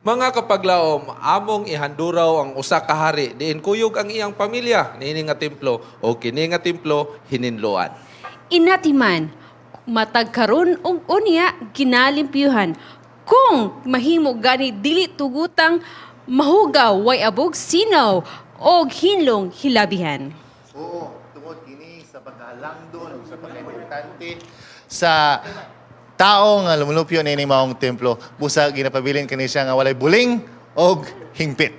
Mga kapaglaom, among ihanduraw ang usa ka hari diin kuyog ang iyang pamilya niini nga templo o kini nga templo hininloan. Inatiman, matag karon ug unya ginalimpyuhan. Kung mahimo gani dili tugutang mahugaw way abog sinaw og hinlong hilabihan. Oo, tungod kini sa pagkaalangdon ug sa pagkaimportante sa tao nga lumulupyo niini maong templo, busa ginapabilin kini siya nga walay buling og hingpit.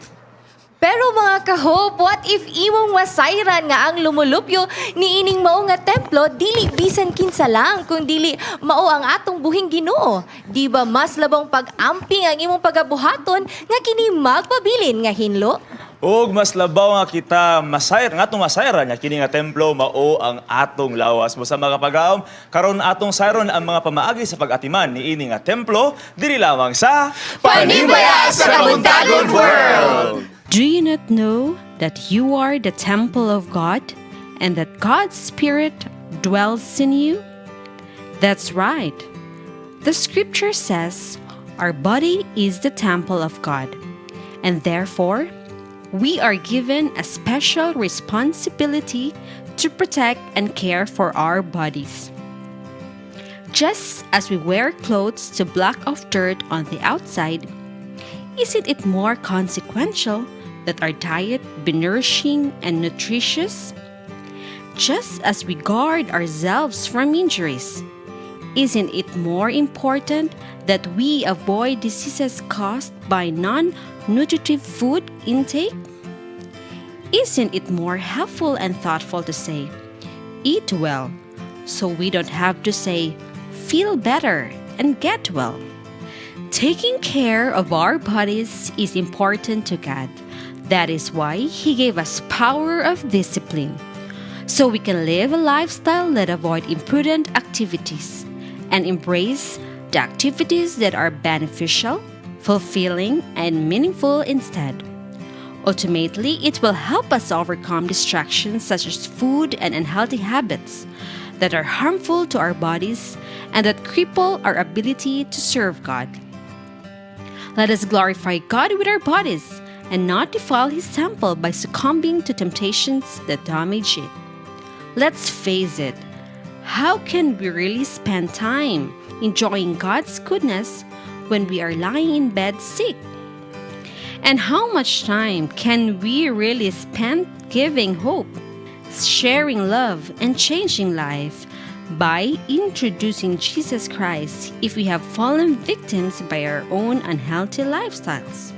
Pero mga ka-hope, what if imong masayran nga ang lumulupyo ni ining mao nga templo dili bisan kinsa lang kung dili mao ang atong buhing Ginoo? Di ba mas labong pag-amping ang imong pagabuhaton nga kini magpabilin nga hinlo? Ug mas labaw nga kita masayr nga atong masayran nga kini nga templo mao ang atong lawas. Busa mga pagaom, karon atong sayron ang mga pamaagi sa pag-atiman niini nga templo diri lamang sa Panimbaya sa Kabuntagon World! Do you not know that you are the temple of God and that God's Spirit dwells in you? That's right. The scripture says our body is the temple of God, and therefore we are given a special responsibility to protect and care for our bodies. Just as we wear clothes to block off dirt on the outside, isn't it more consequential that our diet be nourishing and nutritious? Just as we guard ourselves from injuries, isn't it more important that we avoid diseases caused by non nutritive food intake? Isn't it more helpful and thoughtful to say, "Eat well," so we don't have to say, "Feel better and get well"? Taking care of our bodies is important to God. That is why He gave us power of discipline, so we can live a lifestyle that avoid imprudent activities and embrace the activities that are beneficial, fulfilling, and meaningful instead. Ultimately, it will help us overcome distractions such as food and unhealthy habits that are harmful to our bodies and that cripple our ability to serve God. Let us glorify God with our bodies and not defile His temple by succumbing to temptations that damage it. Let's face it, how can we really spend time enjoying God's goodness when we are lying in bed sick? And how much time can we really spend giving hope, sharing love, and changing life by introducing Jesus Christ if we have fallen victims by our own unhealthy lifestyles?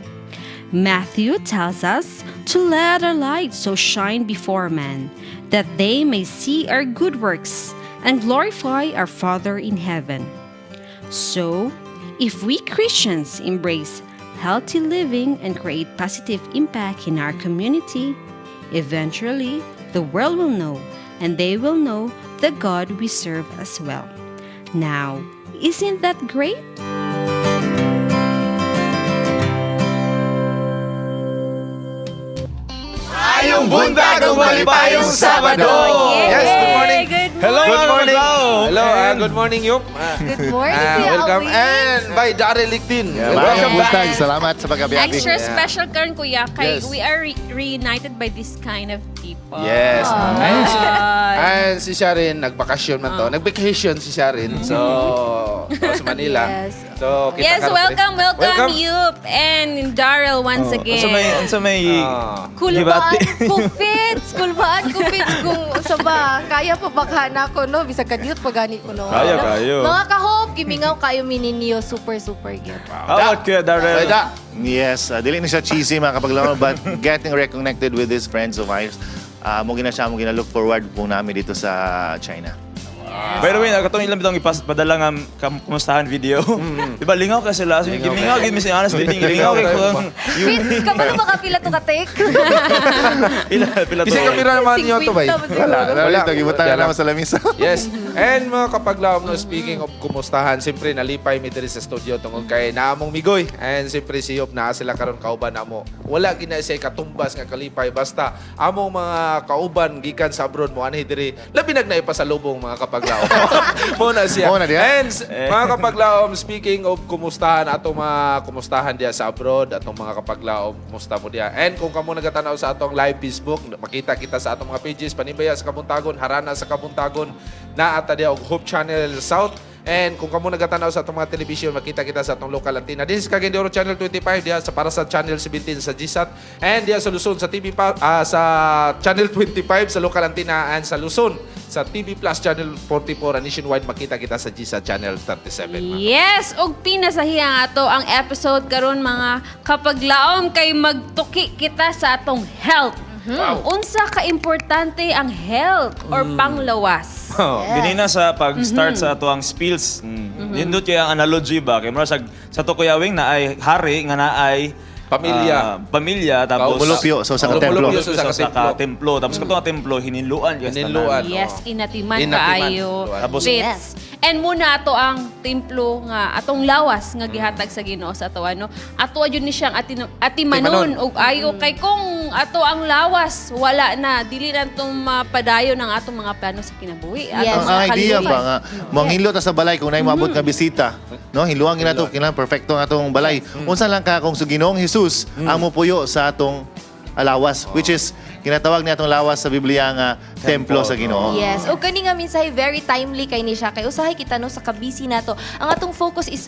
Matthew tells us to let our light so shine before men that they may see our good works and glorify our Father in heaven. So, if we Christians embrace healthy living and create positive impact in our community, eventually the world will know and they will know the God we serve as well. Now, isn't that great? Ayong buntag ug malipayong Sabado! Yes, good morning. Good Hello, Good mga morning. kapaglaom. Hello, good morning, Yup. Good morning, Kuya Welcome. Alvin. And by Daryl Lictin. Welcome Welcome back. buntag. Salamat sa pag-abi. Extra Yeah. special karon, kuya, kay Yes. we are reunited by this kind of people. Yes. And si Sharin, nagbakasyon man to. Nag-vacation si Sharin. So, sa Manila. Yes. So, kita Yes, karon welcome, welcome, Welcome. Yup and Daryl once again. Unsa may Kulbaan gibati? ko fits, kulbaan ko fits kung sa ba kaya pa ba ka na ko no bisag kadiyot pa gani ko no. Kaya, kayo. Mga ka-hope, gimingaw kayo mininyo super super gyud. How about Kuya Darrell? Ay, da. Yes, dili na siya cheesy mga kapaglaom, but getting reconnected with these friends of ours. Mo gina siya, mo gina look forward po namin dito sa China. By the way, katong ilang bitong ipapadala nga kumustahan video. Di ba lingaw ka sila? So, Lingaw gimingaw kayo. gid mi si Anas dili lingaw kay ko. Fits, kabalo ba ka pila to ka take? Pila pila to. Kasi kamera naman niyo to, bay. 50 ba siguro? Wala, wala. Gibutan na naman sa lamisa. Yes. And mga kapaglaom, no, speaking of kumustahan, siyempre nalipay mi diri sa studio tungod kay naamong Migoy. And siyempre si Yop naa sila karon kauban namo. Wala gina siya katumbas nga kalipay basta among mga kauban gikan sa abroad mo anhi diri labi nag naipasalubong, mga kapaglaom. Mo na siya. Mo na diha. And mga kapaglaom, speaking of kumustahan, atong mga kumustahan diya sa abroad, atong mga kapaglaom, kumusta mo diya. And kung kamo nagatanaw sa atong live Facebook, makita kita sa atong mga pages, Panimbaya sa Kabuntagon, Harana sa Kabuntagon, naata diya og Hope Channel South. And kung kamo nagatanaw sa atong mga television, makita kita sa atong local antenna. Din sa Cagayan de Oro Channel 25 diya sa para sa Channel 17 sa GSAT and diya sa Luzon sa TV pa, sa Channel 25 sa local antenna and sa Luzon sa TV Plus Channel 44 and nationwide makita kita sa GSAT Channel 37, mga Yes, ug pinasahiya nga to ang episode karon, mga kapaglaom, kay magtuki kita sa atong health. Unsa ka importante ang health or panglawas? Oh. Ganina sa pag-start sa ato ang spills. Nindot kay ang analogy ba kay mura sa to, Kuya Wing, na ay hari nga na ay Pamilya. Pamilya tapos Lumulupyo sa usa ka templo. Lumulupyo sa usa ka sa templo. ka templo. Tapos kato nga templo hininluan kay sa tanan. Hininluan. Yes, Oo. inatiman Inatiman. kaayo. Tapos- Fits. And muna ato ang templo nga atong lawas nga gihatag sa Ginoo sa ato, ano. Ato jud ni siyang atimanon Atimanon. og ayo kay kung ato ang lawas wala na, dili na itong mapadayon ang atong mga plano sa kinabuhi. Atong Ang idea kaluluwa. ba nga manghilo ta sa balay kung naay maabot nga bisita, no? Hiluan gina to, kinahanglan perfecto ang atong balay. Unsa lang ka kung sa Ginoong Hesus ang mopuyo sa atong alawas, which is ginatawag niya atong lawas sa Biblia nga templo sa Ginoo. Yes. O kani nga mensahe very timely kay ni siya kay usahay kita, no, sa kabisi nato. Ang atong focus is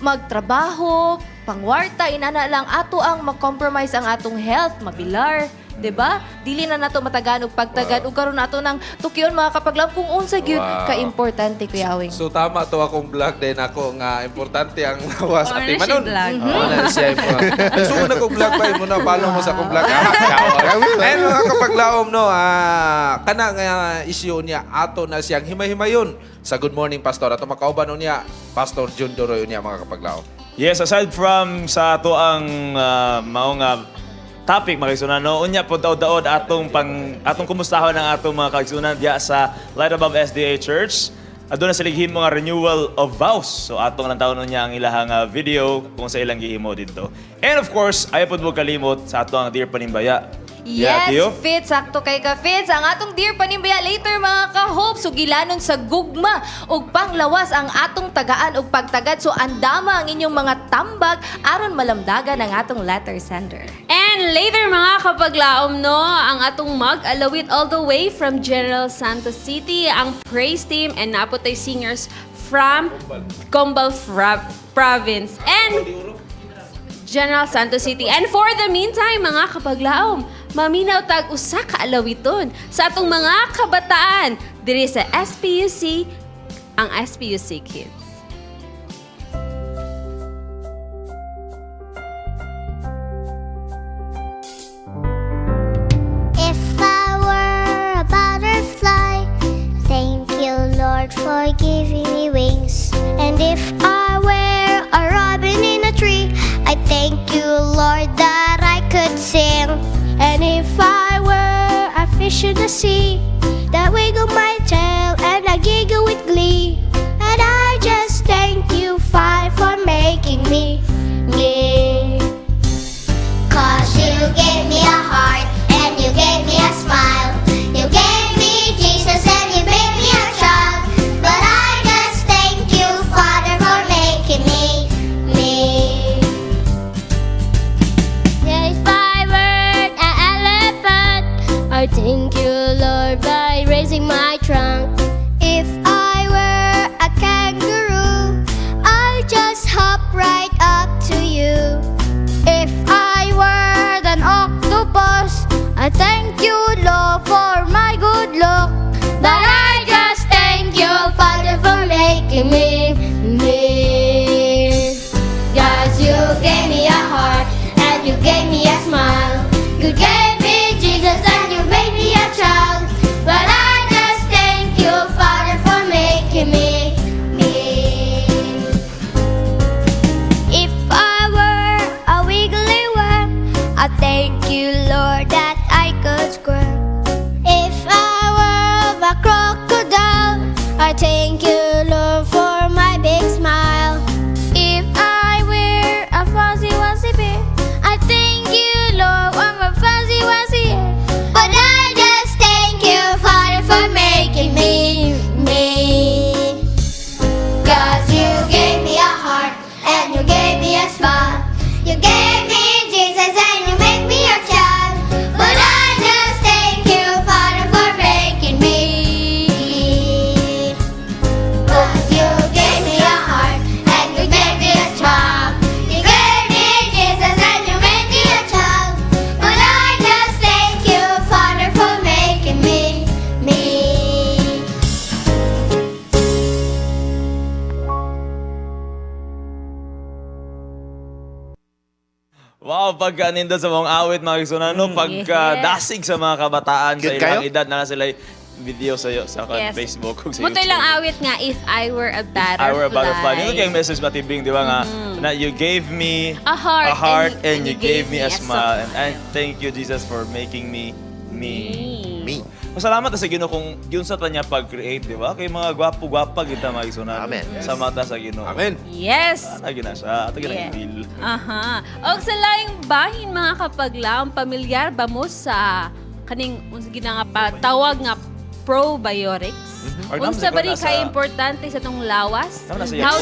magtrabaho, pangwarta, inana lang ato ang mag-compromise ang atong health, mabilar, 'di ba? Dili na nato matagan og pagtagad ug karon nato nang tukion, mga kapaglaom, kung unsa gyud ka-importante, Kuya Awing. So tama to akong vlog din ako nga importante ang lawas Oo, at na siya timanon. vlog. Oo na siya. So una kong vlog pa mo na follow mo sa akong vlog. And mga kapaglaom, no, kana nga issue niya ato na siyang himay-himayon sa Good Morning Pastor. Ato makauban niya Pastor Jun Doroy niya, mga kapaglaom. Yes, aside from sa ato ang mao nga topic, mga kaigsunan, no, unya po daod-daod atong kumustahon ang atong mga kaigsunan diya sa Light Above SDA Church. Aduna sila gihimo nga renewal of vows. So atong lang taon niya ang ilahang video kung sa ilang gihimo didto. And of course, ayaw pod mo kalimot sa ato ang Dear Panimbaya. Yes, Tiyo? Fitz. Sakto kay ka, Fitz. Ang atong Dear Panimbaya later, mga ka-hope, sugilanon sa gugma ug panglawas ang atong tagaan ug pagtagad. So andama ang inyong mga tambag aron malamdagan ang atong letter sender. And later, mga kapaglaom, no, ang atong mag-alawit all the way from General Santos City, ang praise team and naputay singers from Combal Province and General Santos City. And for the meantime, mga kapaglaom, maminaw tag usa ka alawiton sa atong mga kabataan diri sa SPUC, ang SPUC Kids. If I were a butterfly, thank you, Lord, for giving me wings. And if I were a robin in a tree, I thank you, Lord, that I could sing. And if I were a fish in the sea, that wiggle my tail and I giggle with glee. And I just thank you, Father, for making me me. 'Cause you gave me a heart and you gave me a smile. You gave me Jesus and you made me a child. But I just thank you, Father, for making me me. If I were an elephant, I thank you, Lord, by raising my trunk. You gave me Jesus and you make me your child. But I just thank you, Father, for making me. 'Cause you gave me a heart and you gave me a smile. You gave me Jesus and you made me a child. But I just thank you, Father, for making me me. Wow, pagka nindot sa mga awit, mga igsoon, no? Pagka dasig sa mga kabataan sa Cute ilang kayo? edad na sila video sa sa Facebook ug sa Muto YouTube. lang awit nga, "If I Were a Butterfly." I Were a Butterfly. Nindot kayong message matibing, di ba nga? Na you gave me A heart a heart and you gave me a smile. And I thank you, Jesus, for making me me. Me. Masalamat sa Ginoo kung yun sa tanya pag-create, di ba? Kay mga gwapo-gwapa kita mga igsoon. Amen. Sa mata sa Ginoo. Amen. Yes. Ana gina siya. Ato gina Yeah. feel. Aha. Og sa laing bahin, mga kapaglaom, pamilyar ba mo sa kaning unsa gina nga pa tawag nga probiotics? Or naman Unsa ba siguro rin nasa- kay importante sa tong lawas? Naman nasa How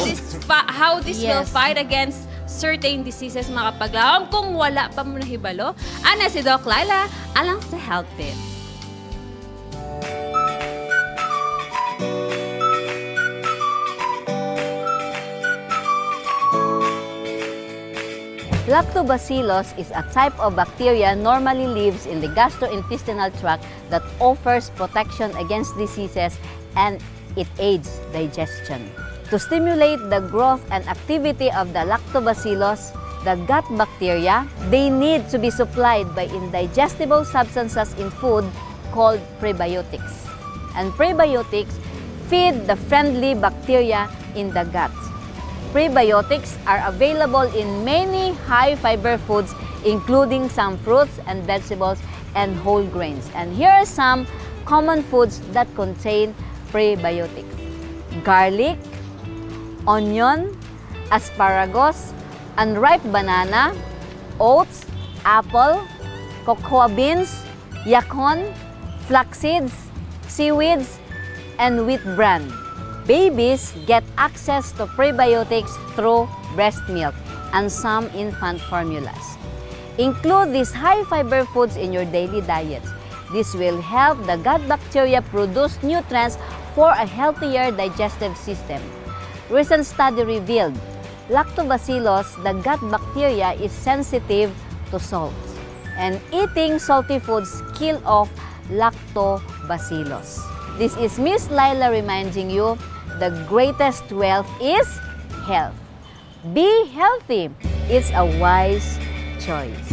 Yakult. this will fight against certain diseases, mga kapaglaom, kung wala pa mo nahibalo? Ana si Doc Laila alang sa Health Tips. Lactobacillus is a type of bacteria normally lives in the gastrointestinal tract that offers protection against diseases and it aids digestion. To stimulate the growth and activity of the lactobacillus, the gut bacteria, they need to be supplied by indigestible substances in food called prebiotics. And prebiotics feed the friendly bacteria in the gut. Prebiotics are available in many high-fiber foods, including some fruits and vegetables and whole grains. And here are some common foods that contain prebiotics: garlic, onion, asparagus, unripe banana, oats, apple, cocoa beans, yacon, flax seeds, seaweeds, and wheat bran. Babies get access to prebiotics through breast milk and some infant formulas. Include these high-fiber foods in your daily diets. This will help the gut bacteria produce nutrients for a healthier digestive system. Recent study revealed lactobacillus, the gut bacteria, is sensitive to salt. And eating salty foods kill off lactobacillus. This is Miss Lila reminding you the greatest wealth is health. Be healthy. It's a wise choice.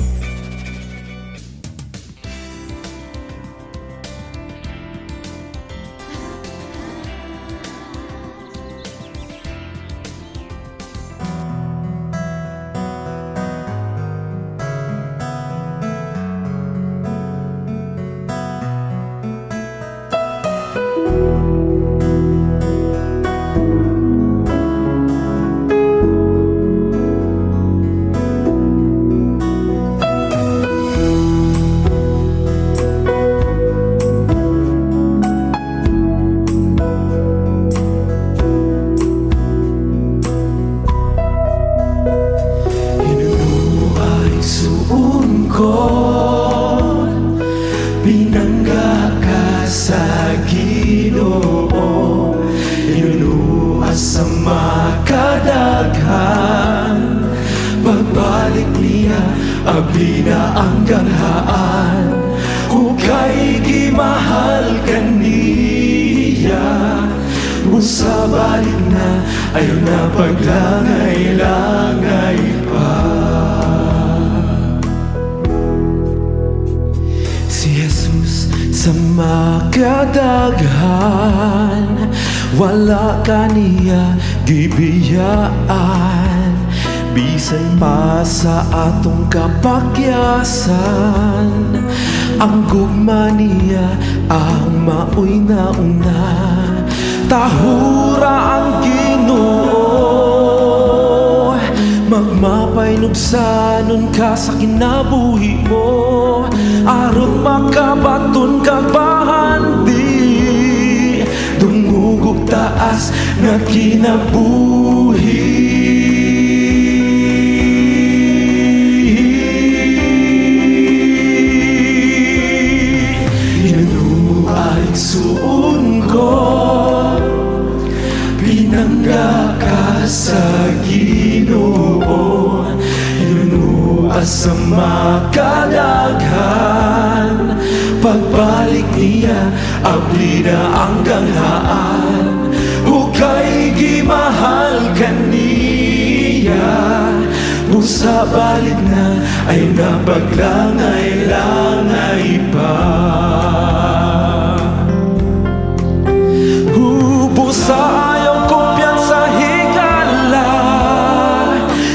Ginoo ay suon ko, Pinangga ka sa Ginoo, Inunuas sa makadaghan. Pagbalik niya, abi na ang ganghaan. Hukay gimahal kaniya, Busa balik na, ayaw na paglangay-langay pa. Si Jesus sa makadaghan, wala kaniya gibiyaan. Bisan pa sa atong kapakyasan, ang gugma niya ang maoy nauna. Tahura ang Ginoo, magmapay nugsanon ka sa kinabuhi mo, aron makabaton kag bahandi, dungugog taas nga kinabuhi. sa makadaghan. Pagbalik niya, abli na ang ganghaan. Hukay gimahal kaniya, busa balik na ay napaglangay-langay pa. Hubo sa ayaw kumpiyansa higala,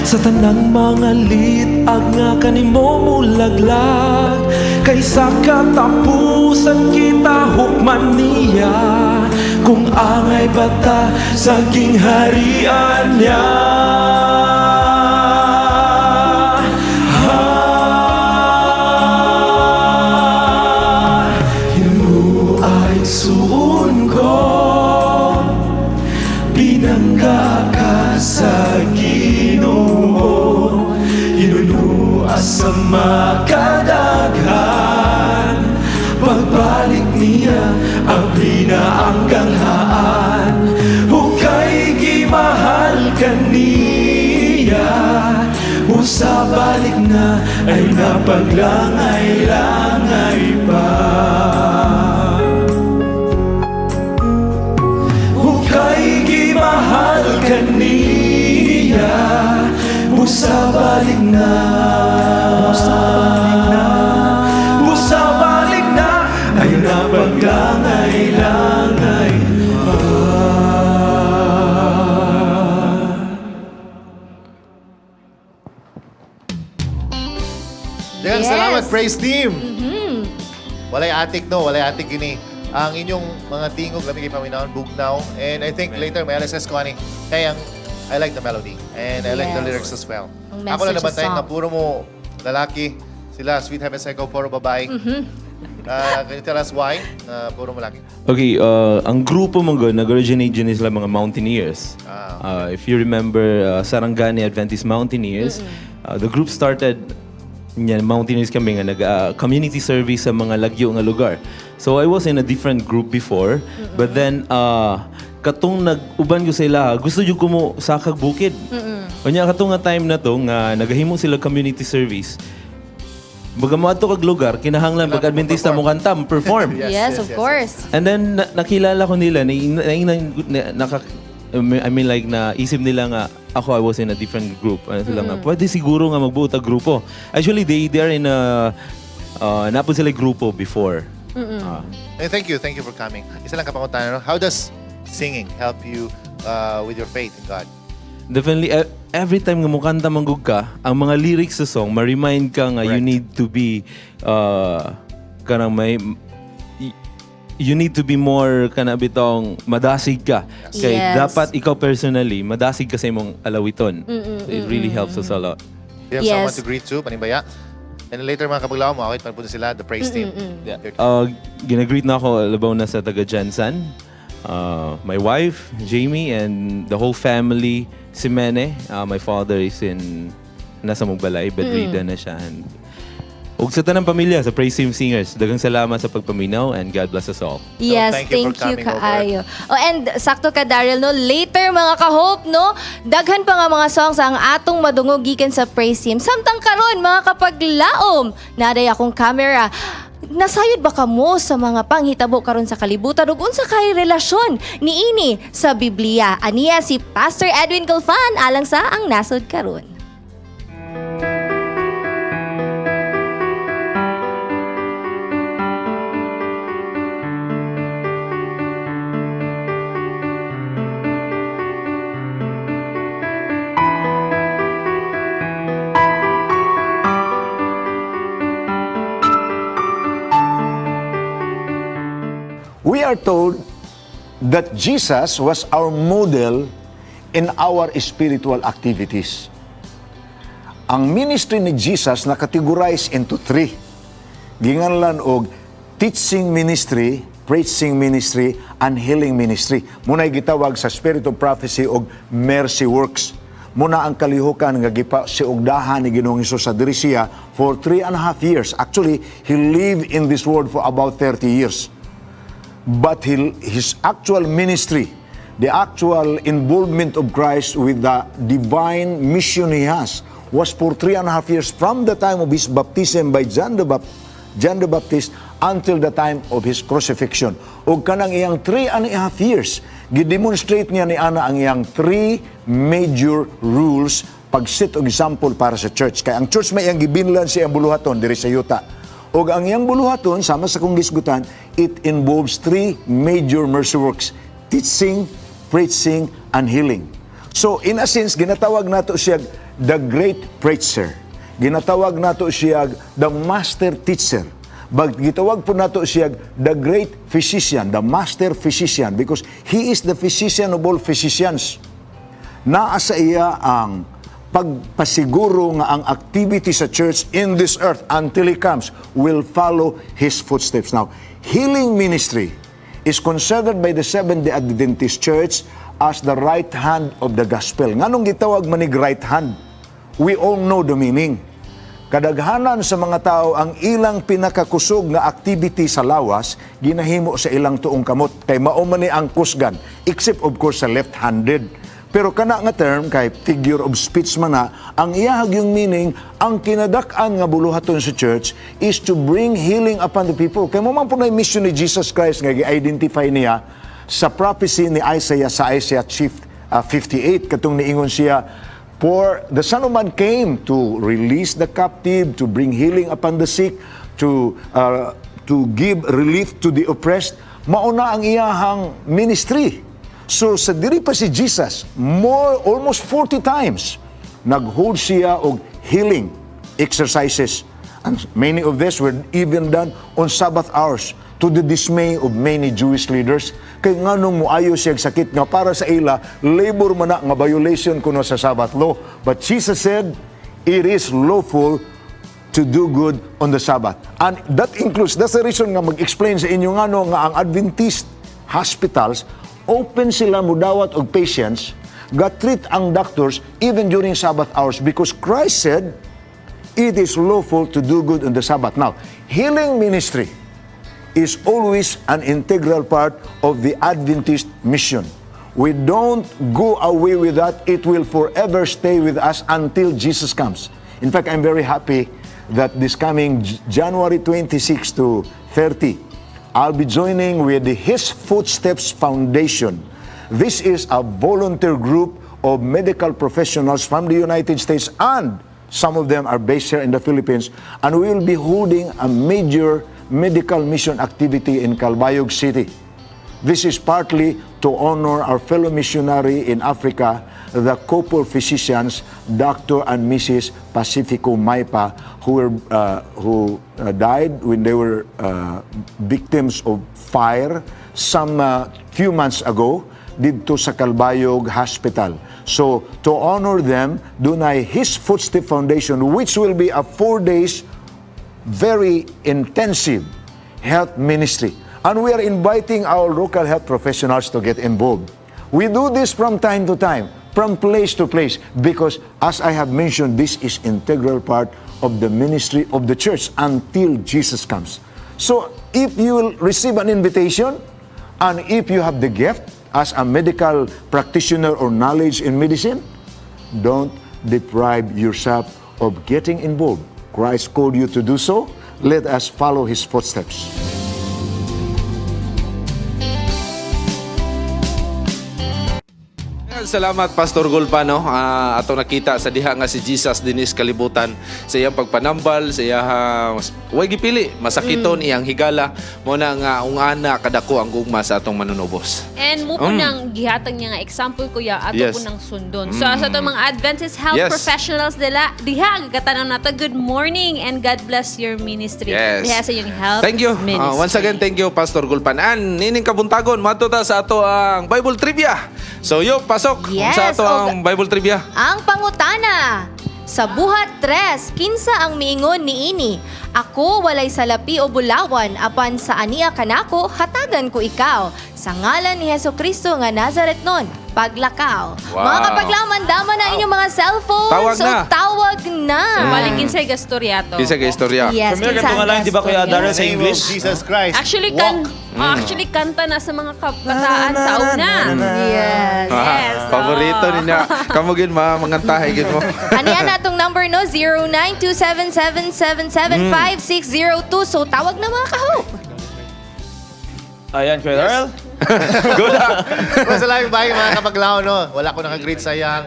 sa tanang mga litag nga kanimo mulaglag. Kaysa katapusan kita hukman niya, kung angay bata sa gingharian niya. Ah, ay suon ko, binangga ka sa Ginoo, hinunua sa makadaghan. Pagbalik niya, abli na ang ganghaan. Hukay gimahal kaniya, busa balik na ay napaglangay-langay pa. Hukay gimahal kaniya, busa balik na, busa balik na, busa balik na ay napaglangay-langay pa. Daghang salamat, praise team! Walay atik, no? Walay atik kini. Ang inyong mga tingog, lami kay paminawon, bugnaw. And I think later may LSS ko ani. Kaya ang, I like the melody. And I like the lyrics as well. Ang Ako lang message sa nabantayan song. nga puro mo lalaki. Sila, Sweet Heaven Psycho, puro babae. Can you tell us why? Puro mo lalaki. Okay, ang grupo mo gud, nag-originate dyan sila mga mountaineers. If you remember, Sarangani Adventist Mountaineers, the group started yan, mountaineers kami nga nag community service sa mga lagyo nga lugar. So I was in a different group before, but then katong nag-uban ko sa ila, gusto jud ko mo sakag bukid. Unya katong nga time na to nga nagahimo sila community service. Baga mo adto kag lugar, kinahanglan pag Adventista mo kanta, mo perform. Yes, of course. And then nakilala ko nila na, naka, I mean, like na isip nila nga ako, I was in a different group. Ano sila nga pwede siguro nga magbuo tag grupo. Actually, they are in a napod sila grupo before. Ah. And thank you for coming. Isa lang kapangutana, no? How does singing help you with your faith in God? Definitely, every time nga mukanta manggug ka, ang mga lyrics sa song ma-remind ka nga you Correct. need to be kanang may you need to be more kana bitong madasig ka. Kay dapat ikaw personally madasig ka sa imong alawiton. So it really helps us a lot. Do you have someone Yes. to greet to, Panimbaya? And later mga kapaglaom mo, awit man po sila, the praise team. Yeah. Ginagreet na ako labaw na sa taga Jensen. My wife, Jamie, and the whole family, si Mene. My father is in, nasa Mugbalay, bedridden na siya. And, ug sa tanang pamilya, sa Praise Team Singers, daghang salamat sa pagpaminaw and God bless us all. Yes, Thank you thank for you, coming over. kaayo. Oh, and sakto ka Daryl, no? Later mga ka-hope, no? Daghan pa nga mga songs ang atong madungog gikan sa praise team. Samtang karon mga kapaglaom, naday akong camera. Nasayod ba kamo sa mga panghitabo karon sa kalibutan ug unsa kay relasyon niini sa Biblia? Aniya si Pastor Edwin Galvan alang sa Ang Nasod Karon. We are told that Jesus was our model in our spiritual activities. Ang ministry ni Jesus na-categorize into three. Ginganlan og teaching ministry, preaching ministry, and healing ministry. Muna'y gitawag sa spirit of prophecy og mercy works. Muna ang kalihukan nga gipasiugdahan ni Ginoong Hesus sa diri siya for 3.5 years. Actually, he lived in this world for about 30 years. But his actual ministry, the actual involvement of Christ with the divine mission he has, was for 3.5 years from the time of his baptism by John the Baptist until the time of his crucifixion. Ug kanang iyang 3.5 years, gidemonstrate niya ni ana ang iyang three major rules pag-set og example para sa church. Kay ang church may iyang gibinlan sa iyang buluhaton diri sa yuta. Ug ang iyang buluhaton, sama sa kong gisgutan, it involves three major mercy works: teaching, preaching, and healing. So, in a sense, ginatawag nato siya the great preacher. Ginatawag nato siya the master teacher. But gitawag po nato siya the great physician, the master physician, because he is the physician of all physicians. Naa sa iya ang pagpasiguro nga ang activity sa church in this earth until He comes will follow His footsteps. Now, healing ministry is considered by the Seventh-day Adventist Church as the right hand of the gospel. Nganong gitawag manig right hand? We all know the meaning. Kadaghanan sa mga tao ang ilang pinakakusog nga activity sa lawas ginahimo sa ilang tuong kamot, kay mao man ni ang kusgan, except of course sa left-handed. Pero kana nga term kay figure of speech man na ang iyahag yung meaning. Ang kinadak-an nga buluhaton sa church is to bring healing upon the people, kay mao man po na mission ni Jesus Christ nga gi-identify niya sa prophecy ni Isaiah sa Isaiah 58, katong niingon siya, "For the Son of Man came to release the captive, to bring healing upon the sick, to give relief to the oppressed." Mauna ang iyahang ministry. So sa diri pa si Jesus, more almost 40 times nag-hold siya og healing exercises. And many of these were even done on Sabbath hours, to the dismay of many Jewish leaders. Kay nganong muayo siya og sakit nga para sa ila, labor man na nga violation kuno sa Sabbath law. But Jesus said, "It is lawful to do good on the Sabbath." And that includes, that's the reason nga mag-explain sa inyo ngano nga ang Adventist hospitals, open sila mudawat og patients, ga-treat ang doctors even during Sabbath hours, because Christ said, "It is lawful to do good on the Sabbath." Now, healing ministry is always an integral part of the Adventist mission. We don't go away with that. It will forever stay with us until Jesus comes. In fact, I'm very happy that this coming January 26 to 30, I'll be joining with the His Footsteps Foundation. This is a volunteer group of medical professionals from the United States, and some of them are based here in the Philippines. And we will be holding a major medical mission activity in Calbayog City. This is partly to honor our fellow missionary in Africa, the couple physicians, Dr. and Mrs. Pacifico Maipa, who died when they were victims of fire some few months ago didto sa Calbayog Hospital. So, to honor them, dunay His Footstep Foundation, which will be a 4 days very intensive health ministry. And we are inviting our local health professionals to get involved. We do this from time to time, from place to place, because as I have mentioned, this is integral part of the ministry of the church until Jesus comes. So if you will receive an invitation, and if you have the gift as a medical practitioner or knowledge in medicine, don't deprive yourself of getting involved. Christ called you to do so. Let us follow his footsteps. Salamat, Pastor Gulpa, no. Ato nakita sa diha nga si Jesus dinis kalibutan sa iyang pagpanambal, sa iyang way gipili masakiton iyang higala, mo na nga ung-ana kadako ang gugma sa atong manunubos. And mo po nang gihatag niya nga example, kuya, ato po nang sundon. So sa atong mga Adventist health professionals dila diha gatan nato, good morning and God bless your ministry. Diha sa inyong health Thank you. ministry. Once again, thank you, Pastor Gulpan. And nining kabuntagon, mato ta sa ato ang Bible trivia. So yo, pasok. Yes, Sa ato ang Bible trivia. Ang pangutana. Sa Buhat 3, kinsa ang miingon niini? "Ako walay salapi o bulawan, apan sa ania kanako hatagan ko ikaw. Sa ngalan ni Heso Kristo nga Nazaretnon, Paglakaw. Wow. Mga kapaglaman, dama na inyong mga cellphones. Tawag So, na. tawag na. So, balik kinsay gastorya to. Kinsa kay istorya? Yes, Familiar kinsa ka nga lang, di ba, Kuya ang Darrell, In sa the name of English? Jesus Christ. Actually, kan walk. actually kanta na sa mga kabataan sa una. Yes. Yes. Ah, Paborito niya. Kamo gid ma mangantahay gid mo. Ano yan atong number, no? 0927-777-5602. So, tawag na mga ka-hope. Ayan, Kuya Darrell. Go na. Well, sa live bahay, mga kapaglaw, no? Wala ko naka-greet sa iyang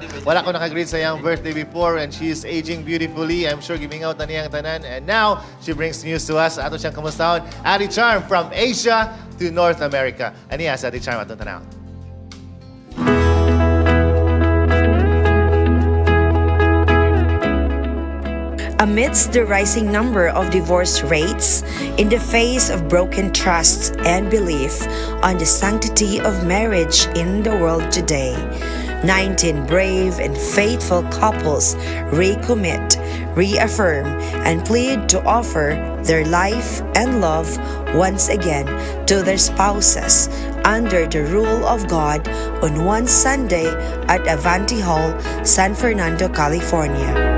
birthday before and she is aging beautifully. I'm sure gimingaw na niyang tanan. And now, she brings news to us. Ato siyang kamustahon, Ate Charm from Asia to North America. Aniya sa Ate Charm atong tanaw. Amidst the rising number of divorce rates, in the face of broken trusts and belief on the sanctity of marriage in the world today, 19 brave and faithful couples recommit, reaffirm, and plead to offer their life and love once again to their spouses under the rule of God on one Sunday at Avanti Hall, San Fernando, California.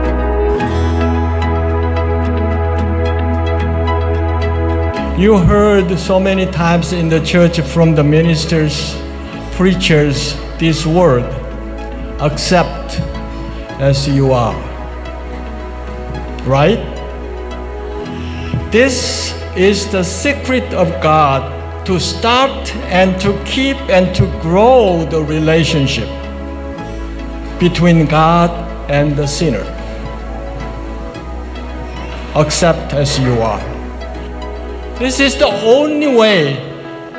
You heard so many times in the church from the ministers, preachers, this word accept as you are. Right? This is the secret of God to start and to keep and to grow the relationship between God and the sinner. Accept as you are. This is the only way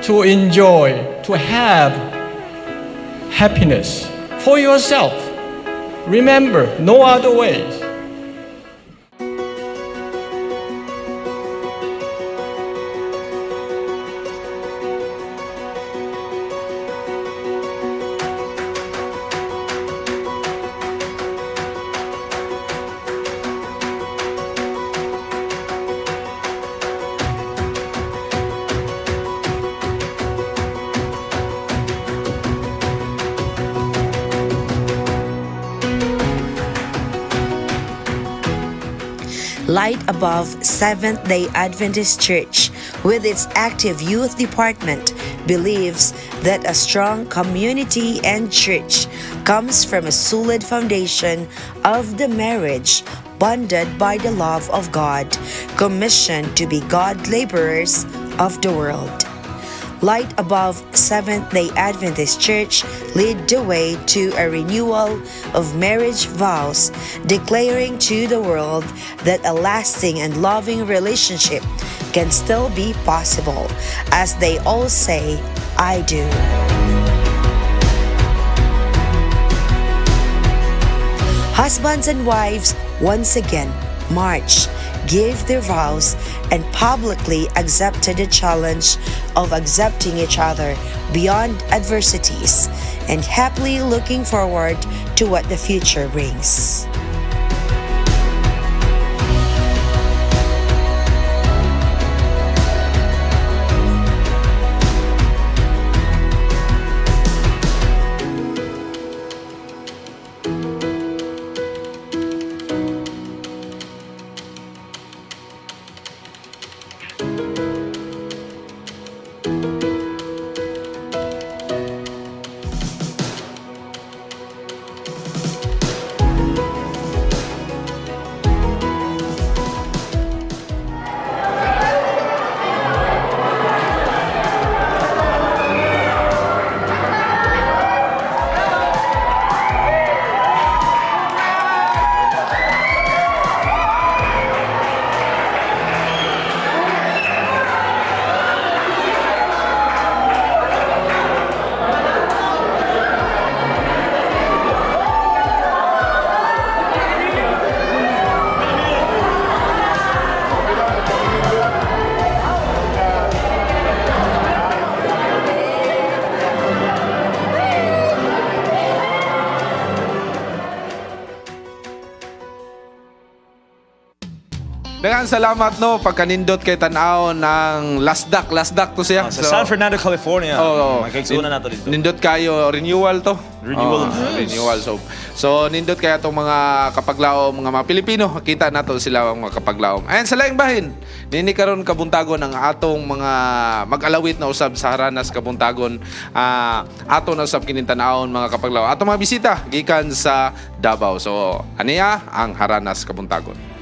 to enjoy, to have happiness for yourself. Remember, no other ways. Light Above Seventh day Adventist Church, with its active youth department, believes that a strong community and church comes from a solid foundation of the marriage bonded by the love of God, commissioned to be God laborers of the world. Light Above Seventh day Adventist Church lead the way to a renewal of marriage vows, declaring to the world that a lasting and loving relationship can still be possible, as they all say, I do. Husbands and wives once again march, gave their vows, and publicly accepted the challenge of accepting each other beyond adversities and happily looking forward to what the future brings. Daghang salamat no pagkanindot kay tan-aw ng Lasdak, Lasdak to siya. Ah, sa San Fernando, California. Oo. Magkaigsuonan nato dito. Nindot kayo renewal to. Renewal. Oo, renewal. So nindot kaya tong mga kapaglaom, mga Pilipino, kita nato sila ang mga kapaglaom. Ayan sa laing bahin, nini karon kabuntagon ang atong mga mag-alawit na usab sa Haranas Kabuntagon. Ato na usab kining tan-awon mga kapaglaom. Atong mga bisita gikan sa Davao. So aniya ang Haranas Kabuntagon.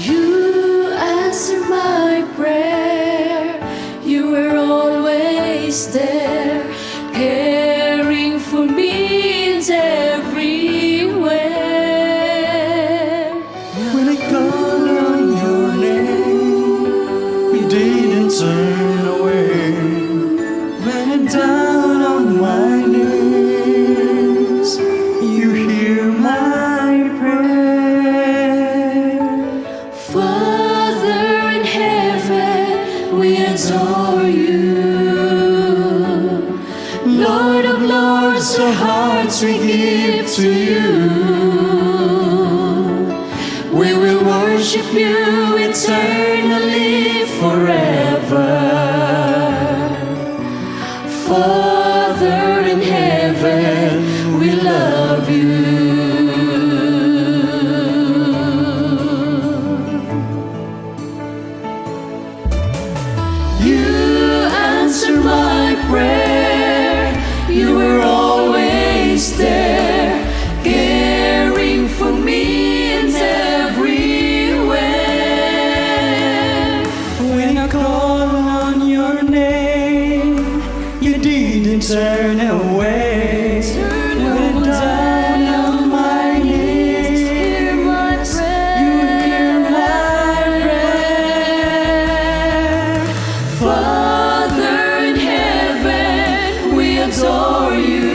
You answer my prayer. You were always there, caring for me in every way. When I call on your name, you didn't turn away. When I'm down on my knees, you hear my prayer. Father in heaven, we adore you. Lord of lords, our hearts we give to you. We will worship you eternally forever. Father in heaven, we love you. You answer my prayer. You were always there, caring for me in every way. When I call on your name, you didn't turn away. When I'm down on my knees, Hear my you hear my prayer. Father in heaven, we adore you.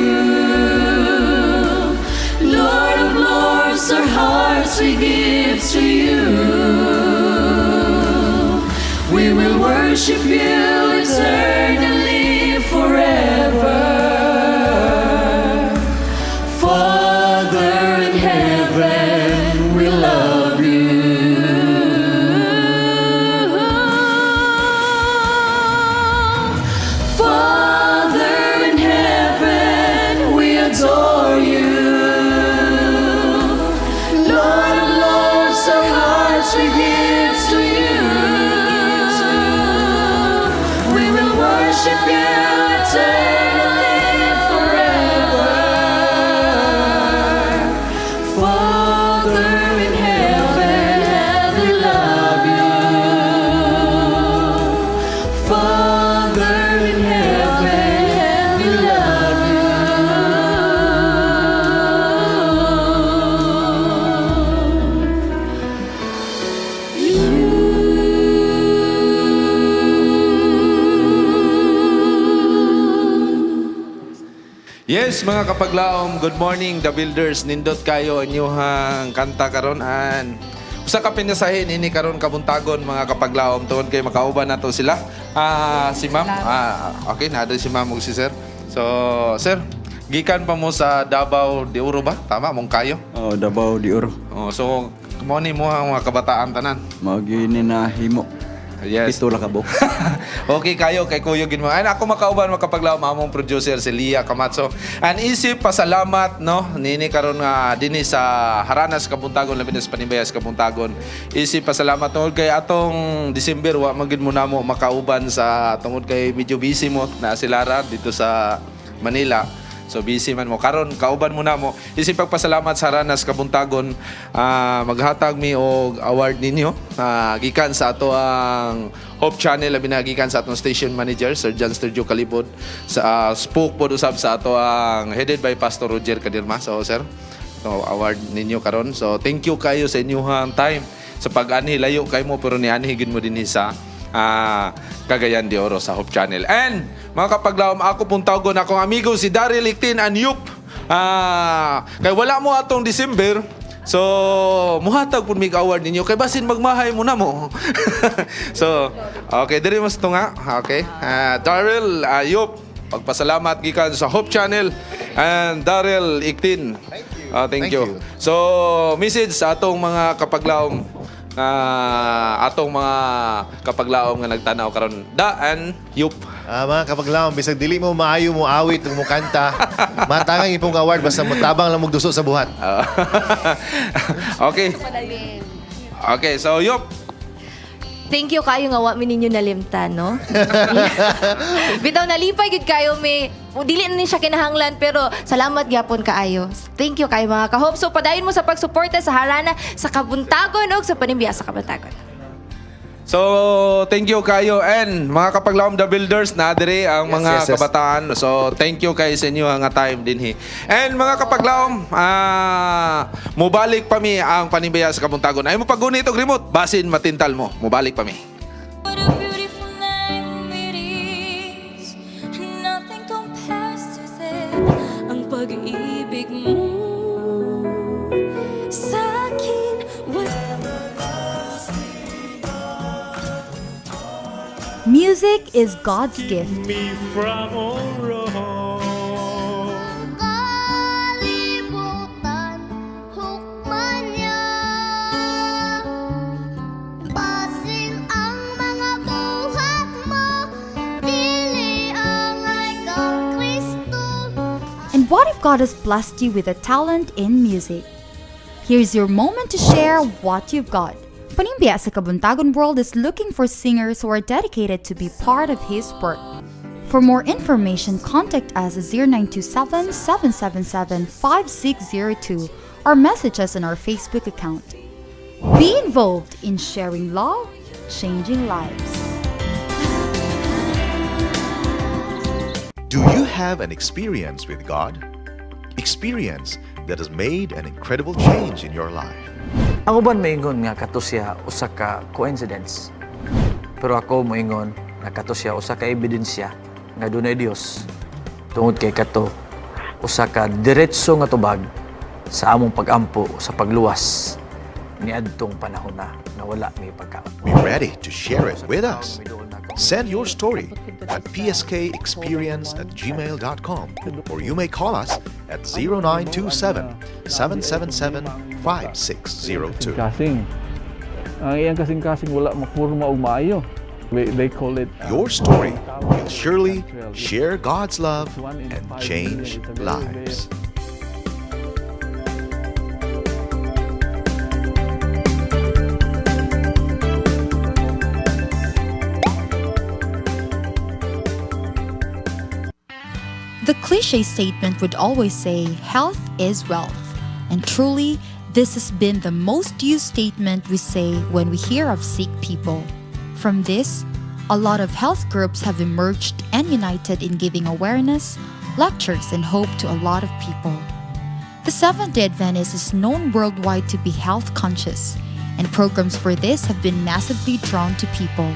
Lord of lords, our hearts we give to you. We will worship you eternally forever. Father in heaven, we love you. Father in heaven, we adore you. Lord of lords, our hearts we give to you. We will worship you eternally forever. Father in heaven, we love you. Father in heaven, we love you. Yes, mga kapaglaom, good morning the builders. Nindot kayo inyuhang kanta karon an. Usa ka pinasahin ini karon kabuntagon mga kapaglaom tuon kay makauban nato sila. Si ma'am, okay na si ma'am ug si sir. So, sir, gikan pa mo sa Davao de Oro ba? Tama mong kayo? Oh, Davao de Oro. Oh, so mo ni mo ang mga kabataan tanan. Mao gyud ni nahimo. Yes. Pito ra ka buok. Okay kayo kay kuyogin mo. Ay ako makauban makapaglaom among producer si Lia Camacho. And isip pasalamat no nini karon nga dinhi sa Haranas Kabuntagon labi na sa Panimbayas Kabuntagon. Isip pasalamat tungod kay atong December wa man gyud mo namo makauban sa tungod kay medyo busy mo na si Lara dito sa Manila. So busy man mo karon kauban mo na mo. Isip pagpasalamat sa Haranas Kabuntagon, maghatag mi og award ninyo gikan sa ato ang Hope Channel labi na gikan sa atong station manager Sir John Sergio Calibod sa spoke pod usab sa ato ang headed by Pastor Roger Cadirma. So sir, to award ninyo karon. So thank you kayo sa inyong time sa pag-anhi layo kay mo pero nianhi gid mo dinhi sa Cagayan de Oro sa Hope Channel. And Mga kapaglaom, ako pong tawgon akong amigo si Daryl Ictin Anyup. Kay wala mo atong December. So, muhatag pud mig award ninyo kay basin magmahay mo na mo. So, okay, diri mas tunga. Okay. Daryl Ayup, pagpasalamat gikan sa Hope Channel and Daryl Ictin. Thank you. Thank Thank you. you. So, message sa atong mga kapaglaom, atong mga kapaglaom nga nagtanaw karon. Daan Yup. Mga kapaglaom, bisag dili mo maayo mo awit ug mo kanta, matangang ipong award basta mo tabang lang duso sa buhat. Okay. Okay, so Yup. Thank you kayo nga wa mi ninyo nalimtan, no? Bitaw nalipay gid kayo may dili na ni siya kinahanglan pero salamat gyapon kaayo. Thank you kayo mga ka-hope. So padayon mo sa pagsuporta sa Harana sa Kabuntagon ug sa Panimbiya sa Kabuntagon. So, thank you kayo and mga kapaglaom the builders na dire ang mga kabataan. So, thank you kayo sa inyo nga time dinhi. And mga kapaglaom, mubalik pa mi ang Panimbaya sa Kabuntagon. Ay mo pagunit og remote, basin matintal mo. Mubalik pa mi. What a beautiful name it is. Nothing compares to this. Ang pag-ibig mo sa akin. Music is God's gift. Me from all wrong. Kalibutan, hukman niya. Basin ang mga buhat mo, dili angay kang Kristo. And what if God has blessed you with a talent in music? Here's your moment to share what you've got. Panimbiya sa Kabuntagon World is looking for singers who are dedicated to be part of His work. For more information, contact us at 0927 777 5602 or message us on our Facebook account. Be involved in sharing love, changing lives. Do you have an experience with God? Experience that has made an incredible change in your life. Ang uban moingon nga kato siya usa ka coincidence. Pero ako moingon nga kato siya usa ka ebidensya nga dunay Dios tungod kay kato usa ka diretso nga tubag sa among pagampo sa pagluwas niadtong panahon na nga wala may pagkaon. Be ready to share it with us. Send your story at pskexperience@gmail.com or you may call us at 0927 777 5602. Kasing. Ang iyang kasing-kasing wala mapurma og maayo. They call it Your story will surely share God's love One in and 5 change million. It's a very, very lives. The cliche statement would always say, health is wealth. And truly, this has been the most used statement we say when we hear of sick people. From this, a lot of health groups have emerged and united in giving awareness, lectures, and hope to a lot of people. The Seventh day Adventist is known worldwide to be health conscious, and programs for this have been massively drawn to people.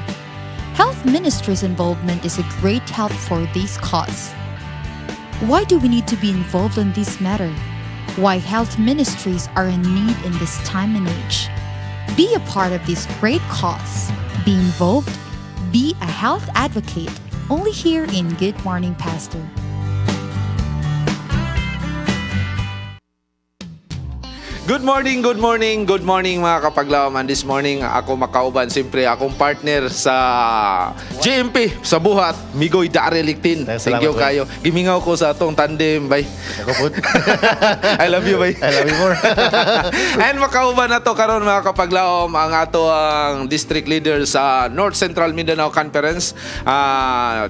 Health ministry's involvement is a great help for this cause. Why do we need to be involved in this matter? Why health ministries are in need in this time and age? Be a part of this great cause. Be involved. Be a health advocate. Only here in Good Morning Pastor. Good morning, good morning, good morning mga kapaglaom. And this morning, ako makauban, siyempre, akong partner sa GMP, sa buhat, Migoy Daryl Ictin. Thank you Salamat, boy. kayo. Gimingaw ko sa atong tandem, bay. Ako po. I love you, bay. I love you more. And makauban na to karon mga kapaglaom ang ato ang district leader sa North Central Mindanao Conference,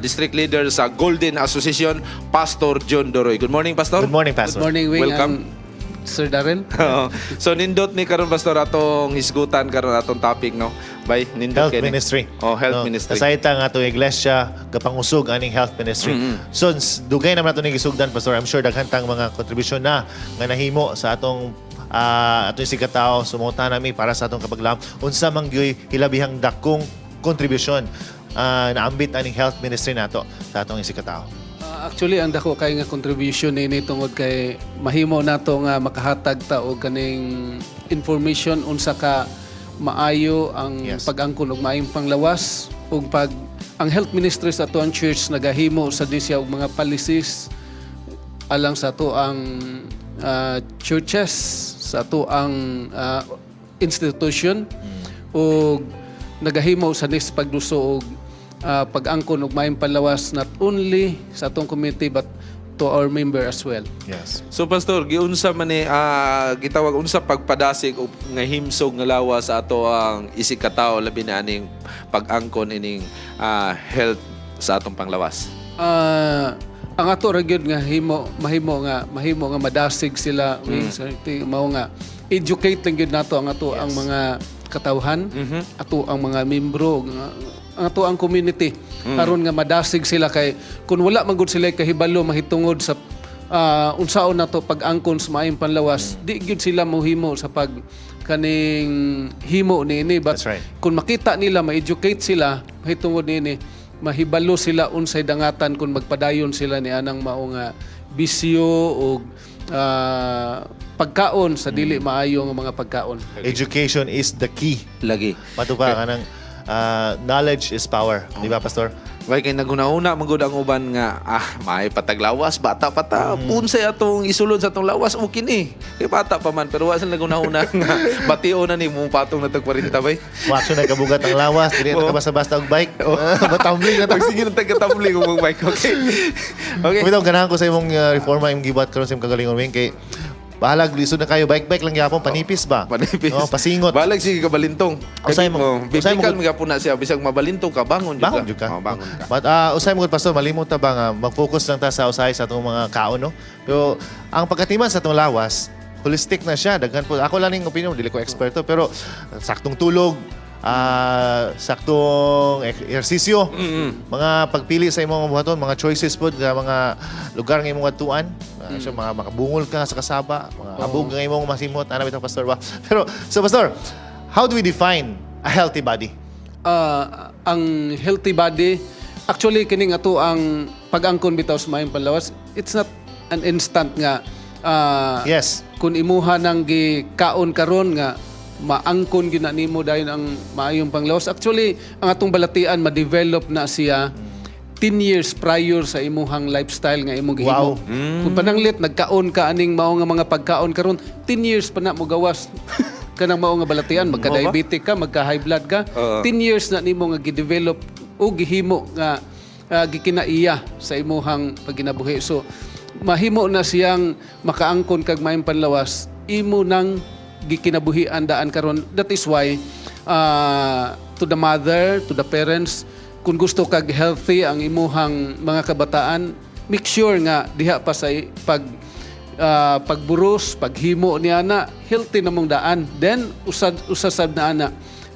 district leader sa Golden Association, Pastor John Doroy. Good morning, Pastor. Good morning, Pastor. Good morning, Wing. Welcome. And Sir Darrell. Oo. So nindot ni karon, Pastor, atong hisgutan karon atong topic, no. Bay, nindot Health kini. ministry. Oh, health No? ministry. Kasayta nga atong iglesia gapangusog aning health ministry. So dugay naman nato ni gisugdan, Pastor. I'm sure daghan tang mga kontribusyon na nga nahimo sa atong atong sikatao sumuta nami para sa atong kapaglaom unsa man gyuy hilabihang dakong kontribusyon Naambit aning health ministry nato sa atong isigkatao. Actually, ang dako kay nga contribution nini tungod kay mahimo nato nga makahatag ta og kaning information unsa ka maayo ang pag-angkon og maayong panglawas ug pag ang health ministry sa atoang church nagahimo sa di siya og mga policies alang sa ato ang churches, sa ato ang institution ug nagahimo sa nis pagduso og pag-angkon og maayong panlawas, not only sa atong community but to our member as well. Yes. So Pastor, giunsa man ni gitawag unsa pagpadasig og nga himsog nga lawas sa ato ang isig katao, labi na aning pag-angkon ining health sa atong panglawas? Ang ato ra gyud nga himo mahimo nga madasig sila mm. mao nga educate lang gyud nato ang ato ang mga katawhan, ato ang mga membro, ang ato ang community aron nga madasig sila, kay kung wala man gud sila kahibalo mahitungod sa unsaon nato pag-angkon sa maayong panlawas, di gyud sila mohimo sa pag kaning himo niini. But kung makita nila, ma-educate sila mahitungod niini, mahibalo sila unsay dangatan kung magpadayon sila ni anang mao nga bisyo o pagkaon sa dili maayo nga mga pagkaon. Education is the key. Lagi. Mato ba kanang knowledge is power, di ba, Pastor? Way kay naghuna-huna man gud ang uban nga may pataglawas, bata pa ta, unsay atong isulod sa atong lawas, okay ni. Kay bata pa man, pero wa sila naghuna-huna nga batio na ni mo patong na tag 40 bay. Wa siya nagkabugat ang lawas, dili na ka basta-basta og bike. Matumbling na ta. Sige na tagkatumbling kung mag-bike. Okay. Okay. Bitaw ganahan ko sa imong reforma imong gibuhat karon sa imong kagalingon, Wing, kay bahalag lisod na kayo, bike-bike lang gyapon, panipis ba? Panipis. Oh, pasingot. Balag sige kabalintong. Usay mo- usay mo Biblical magyapon na siya, bisag mabalintong ka, bangon jud ka. Bangon jud ka. Oh, bangon ka. But usay mo gud, Pastor, malimot ta ba nga mag-focus lang ta sa usahay sa atong mga kaon, no? Pero ang pagkatiman sa atong lawas, holistic na siya. Daghan po. Ako lang ning opinion, dili ko eksperto, pero saktong tulog, saktong ehersisyo, mga pagpili sa imong buhaton, mga choices pod nga mga lugar nga imong adtuan, so mga makabungol ka sa kasaba, mga abog nga imong masimot, ana bitaw, Pastor ba? Pero so Pastor, how do we define a healthy body? Ang healthy body, actually kining ato ang pag-angkon bitaw sa maayong panlawas, it's not an instant nga kung imuha nang gikaon karon nga maangkon gyud na nimo dayon ang maayong panglawas. Actually, ang atong balatian ma-develop na siya 10 years prior sa imuhang lifestyle nga imong gihimo. Kung pananglit nagkaon ka aning mao nga mga pagkaon karon, 10 years pa na mo gawas kanang mao nga balatian, magka-diabetic ka, magka-high blood ka, 10 years na nimo nga gi-develop o gihimo nga gikinaiya sa imuhang pagkinabuhi. So mahimo na siyang makaangkon kag maayong panlawas imo nang gikinabuhian daan karon. That is why to the mother, to the parents, kung gusto kag healthy ang imuhang mga kabataan, make sure nga diha pa sa pagburos, paghimo niya na healthy na mong daan. Then usad usasab na ana,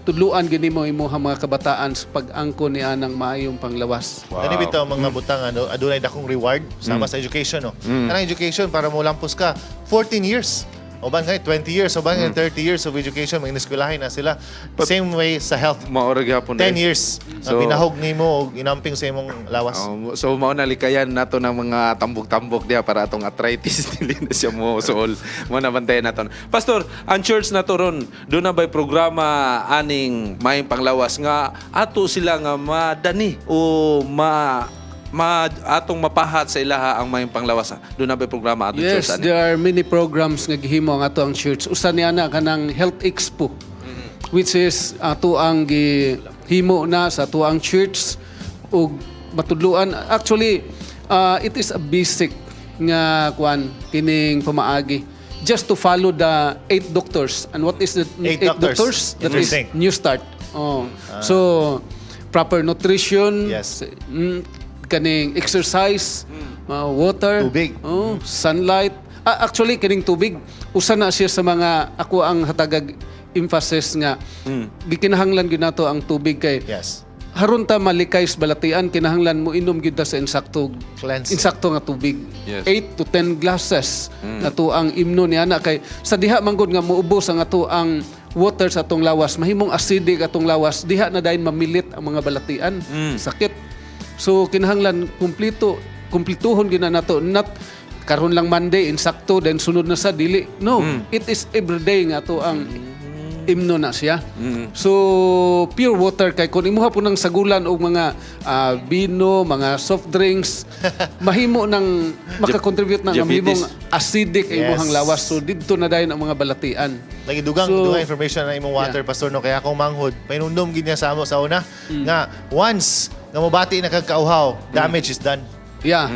tudluan gini mo imuhang mga kabataan sa pag-angkon ni anang maayong panglawas. Wow. Gani bitaw mga butang ano, adunay dakong reward sama sa education, no. Kanang education para mo lampos ka 14 years. O ba 20 years, o ba 30 years of education, mga eskwelahin na sila. Same way sa health. Mao ra gyapon 10 eh. years so, So- binahog nimo og inamping sa imong lawas. Oh, so mao na likayan nato ng mga tambok-tambok diha para atong arthritis dili na siya mo suol. Mo na bantayan naton. Pastor, ang church nato ron, duna bay programa aning maayong panglawas nga ato sila nga madani o ma ma atong mapahat sa ilaha ang maayong panglawas? Duna bay programa atong Yes, church ani? there are many programs nga gihimo ang ato ang church. Usa ni ana kanang Health Expo, which is ato ang gihimo na sa ato ang church ug matudluan. Actually, it is a basic nga kuan kining pamaagi just to follow the eight doctors. And what is the Eight doctors. That is Interesting. New Start. Oh. So proper nutrition, kaning exercise, water, tubig. Oh, sunlight. Actually kining tubig usa na siya sa mga ako ang hatagag emphasis nga gikinahanglan gyud nato ang tubig kay haron ta malikay sa balatian, kinahanglan mo inom gyud ta sa insakto Cleansing. Insakto nga tubig. 8 to 10 glasses na to ang imno ni ana, kay sa diha man gud nga muubos ang ato ang water sa atong lawas, mahimong acidic atong lawas, diha na dayon mamilit ang mga balatian, sakit. So kinahanglan kumpleto, kumplituhon gyud na nato, not karon lang Monday insakto, then sunod na sa dili. No, it is everyday nga ato ang imno na siya. So pure water, kay kung imuha po ng sagulan og mga bino, mga soft drinks, mahimo nang makakontribute na nga Diabetes. mahimong acidic ang imuhang lawas. So didto na dayon ang mga balatian. Lagi dugang So, dugang information na imong water, Pastor, no, kaya akong manghod painumdum gid niya sa amo sa una nga once nga mobati na kag kauhaw, damage is done.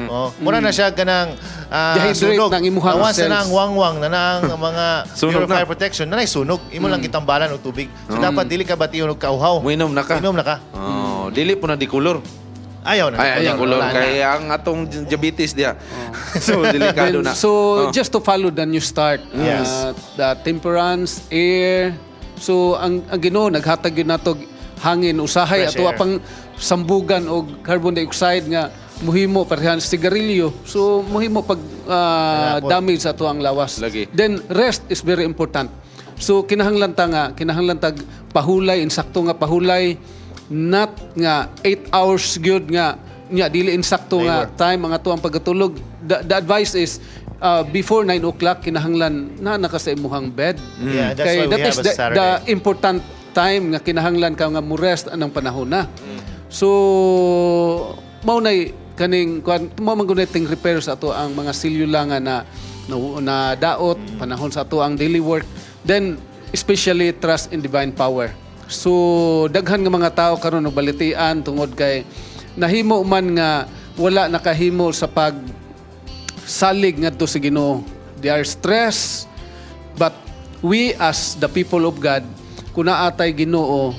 Oh, mura na siya kanang Dehydrate sunog. ng imuhang Na once na cells. nang wangwang na nang mga Sunog purifier na. protection na sunog, imo lang gitambalan og tubig. So dapat dili ka bation og kauhaw. Muinom na ka. Inom na ka. Oh, dili po na di color. Ayaw na. Ay, ay, color Wala na. kay ang atong diabetes diya. So delikado Then, na. so just to follow the new start, the temperance, air. So ang Ginoo naghatag yun nato hangin usahay Fresh ato air. pang sambugan og carbon dioxide nga muhimo parehan sigarilyo. So muhimo pag damage sa ato ang lawas. Lagi. Then rest is very important. So kinahanglan ta nga, kinahanglan tag pahulay, insakto nga pahulay, not nga 8 hours gyud nga nya dili insakto nga time ang ato ang pagkatulog. The advice is before 9 o'clock kinahanglan na naka sa imuhang bed. Yeah, that's Kay why we that have is a the Saturday. important time nga kinahanglan ka nga mo rest anang panahon na. So mao nay kaning kuan, mao man gud ting repair sa ato ang mga selula nga na daot panahon sa ato ang daily work. Then especially trust in divine power. So daghan nga mga tao karon og balitian tungod kay nahimo man nga wala nakahimo sa pag salig ngadto sa Ginoo. They are stressed, but we as the people of God, kung naa tay Ginoo,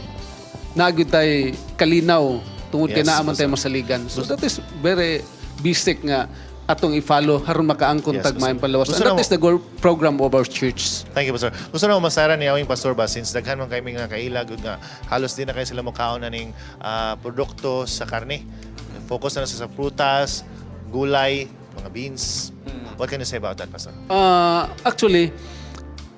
naa gyud tay kalinaw tungod kay naa man tay masaligan. So that is very basic nga atong i-follow aron makaangkon tag Pastor. maayong panlawas. Gusto And that na is the goal program of our church. Thank you, Pastor. Gusto na mo masara ni awing Pastor ba, since daghan man kay mga kaila gud nga halos di na kay sila mokaon na ning produkto sa karne. Focus na sa prutas, gulay, mga beans. What can you say about that, Pastor? Actually,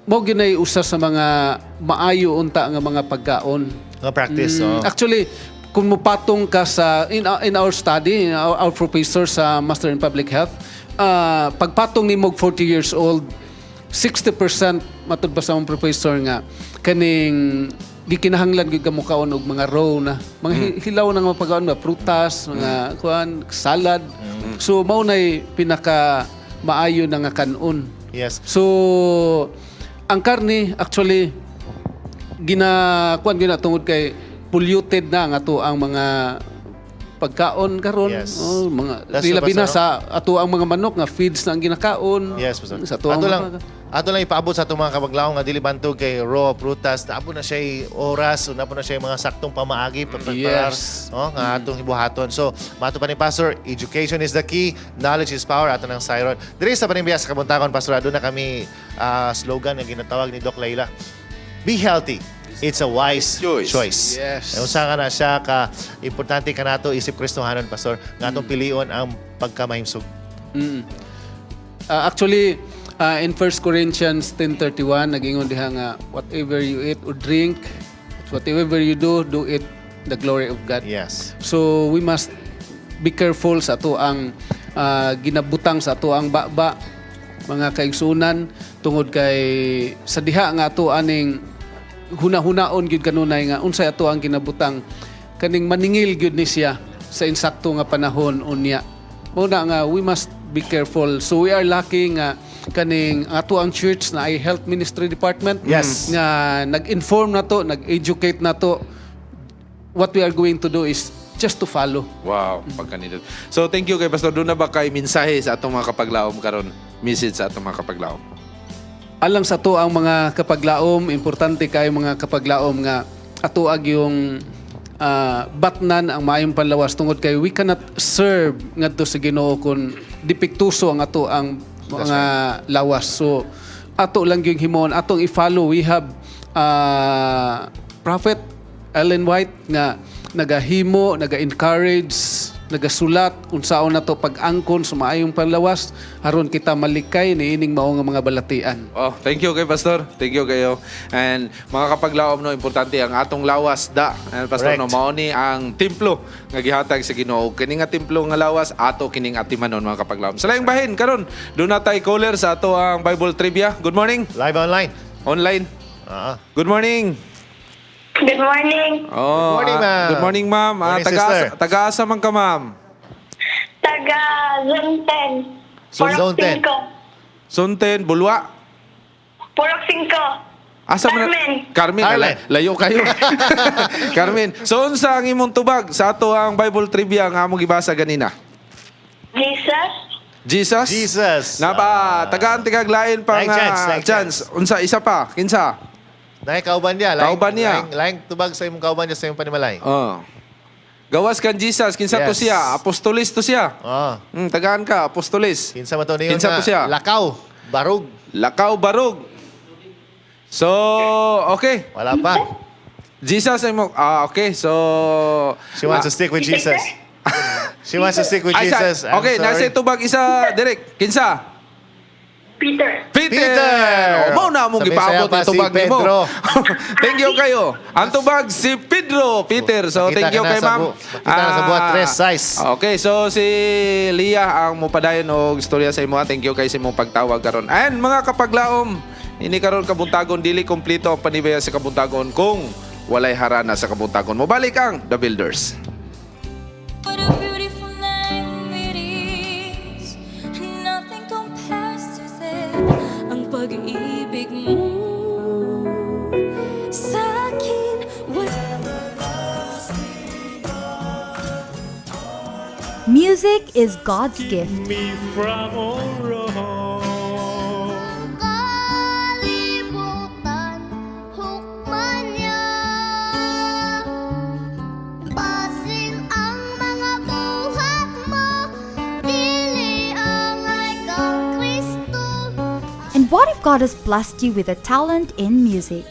mao ginay usa sa mga maayo unta nga mga pagkaon. Nga practice, oh. Actually, kung mupatong ka sa in our study, in our professor sa Master in Public Health, pagpatong nimo og 40 years old, 60% matud pa sa among professor nga kaning gikinahanglan gyud ka mokaon og mga raw na mga hilaw na nga pagkaon ba, prutas, mga kuan, salad. So mao nay pinaka maayo na nga kanon. So ang karne actually gina kuan gina tungod kay polluted na ang ato ang mga pagkaon karon. Oh, mga That's labi na Pastor, sa ato ang mga manok nga feeds na ang ginakaon. Yes, Pastor. Sa ato ang Ato lang, mga ato lang ipaabot sa atong mga kabaglaong nga dili bantog kay raw prutas. Naabot na siya oras, o naabot na siya mga saktong pamaagi pa-preparar, no, nga atong hibuhaton. So, mato pa ni Pastor, education is the key, knowledge is power, ato ng Siron. Diri sa Panimbiya sa Kabuntagon, Pastor, aduna kami slogan nga ginatawag ni Doc Laila. Be healthy. It's a wise choice. Choice. Yes. Ay, unsa ka na siya ka importante kanato isip Kristohanon, Pastor, nga atong pilion ang pagkamahimsog. Actually, in 1 Corinthians 10:31 nagingon diha nga whatever you eat or drink, whatever you do, do it the glory of God. So we must be careful sa ato ang ginabutang sa ato ang baba, mga kaigsunan, tungod kay sa diha nga ato aning huna-hunaon gyud kanunay nga unsay ato ang ginabutang, kaning maningil gyud ni siya sa insakto nga panahon unya. Mao na nga we must be careful. So we are lucky nga kaning ato ang church na ay health ministry department nga nag-inform na to, nag-educate na to. What we are going to do is just to follow. Wow, pagkanindot. So thank you kay Pastor. Doon na ba kay mensahe sa atong mga kapaglaom karon? Message sa atong mga kapaglaom. Alang sa ato ang mga kapaglaom, importante kayo mga kapaglaom nga ato ag yung batnan ang maayong panlawas tungod kay we cannot serve ngadto sa Ginoo kung depektuso ang ato ang mga lawas. So ato lang yung himon, atong i-follow. We have Prophet Ellen White nga nagahimo, naga-encourage nagasulat unsaon nato pag-angkon sa maayong panlawas aron kita malikay niining mao nga mga balatian. Oh, thank you kay Pastor. Thank you kayo. And mga kapaglaom no, importante ang atong lawas da. And Pastor Correct. no, mao ni ang templo nga gihatag sa Ginoo. Kini nga templo nga lawas ato kining atimanon mga kapaglaom. Sa laing bahin karon, doon natay caller sa ato ang Bible trivia. Good morning. Live online. Online. Good morning. Good morning. Oh, Good morning, ma'am. Good morning, ma'am. Morning, taga sister. Taga-asa man ka, ma'am? Taga Zone 10. Purok Zone 10. 5. Zone 10, Bulwa. Purok 5. Asa man na- Carmen. Carmen, Carmen. layo kayo. Carmen, so unsa ang imong tubag sa ato ang Bible trivia nga among gibasa ganina? Jesus. Jesus? Jesus. Napa, tagaan tikag lain pa Laing nga chance, laing chance. Unsa isa pa? Kinsa? Nay kauban niya. Laing, Kauban niya. Laing tubag sa imong kauban niya sa imong panimalay. Oh. Gawas kan Jesus, kinsa to Yes. siya? Apostolis to siya. Oh. Tagaan ka, apostolis. Kinsa man to niyon Kinsa nga to siya? Lakaw, barug. Lakaw barug. So, okay. Wala pa. Jesus ay mo. Ah, okay. So She wants to stick with Jesus. She wants to stick with Ay, Jesus. I'm okay, sorry. nasa tubag isa direk. Kinsa? Peter. Peter. Peter! Oh, mao na among Sa gipaabot Bisaya pa ni tubag si nimo. Pedro. Thank you kayo. Ang tubag si Pedro, Peter. So Makita thank ka you na kay sa ma'am. makita na sa buhat, dress size. Okay, so si Leah ang mopadayon og istorya sa imo. Thank you kay sa imong pagtawag karon. And mga kapaglaom, ini karon kabuntagon dili kompleto ang panibaya sa kabuntagon kung walay harana sa kabuntagon. Mobalik ang The Builders. What a beautiful name it is. Nothing compares to this. Ang pag-ibig mo sa akin. Music is God's gift. Me from all wrong. Kalibutan, hukman niya. Basin ang mga buhat mo, dili angay kang Kristo. And what if God has blessed you with a talent in music?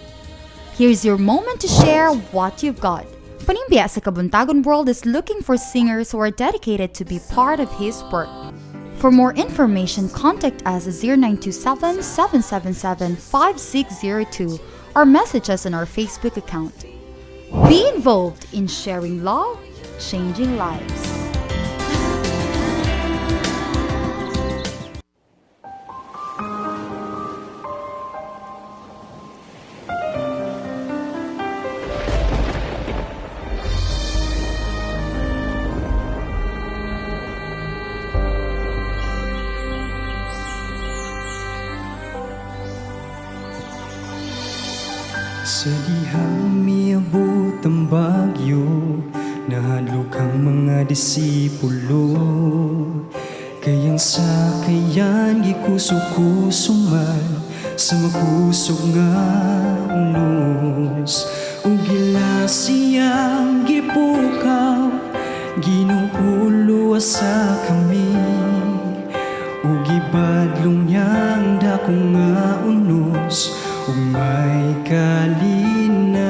Here's your moment to share what you've got. Panimbia sa Kabuntagon World is looking for singers who are dedicated to be part of His work. For more information, contact us at 0927-777-5602 or message us on our Facebook account. Be involved in sharing love, changing lives. Sa dihang miabot ang bagyo, nahadlok ang mga disipulo. Kay ang sakayan gikuso-kuso man sa makusog nga unos. Ug ila siyang gipukaw, Ginoo luwasa kami. Ug gibadlong niyang dako nga unos ug may kalinaw.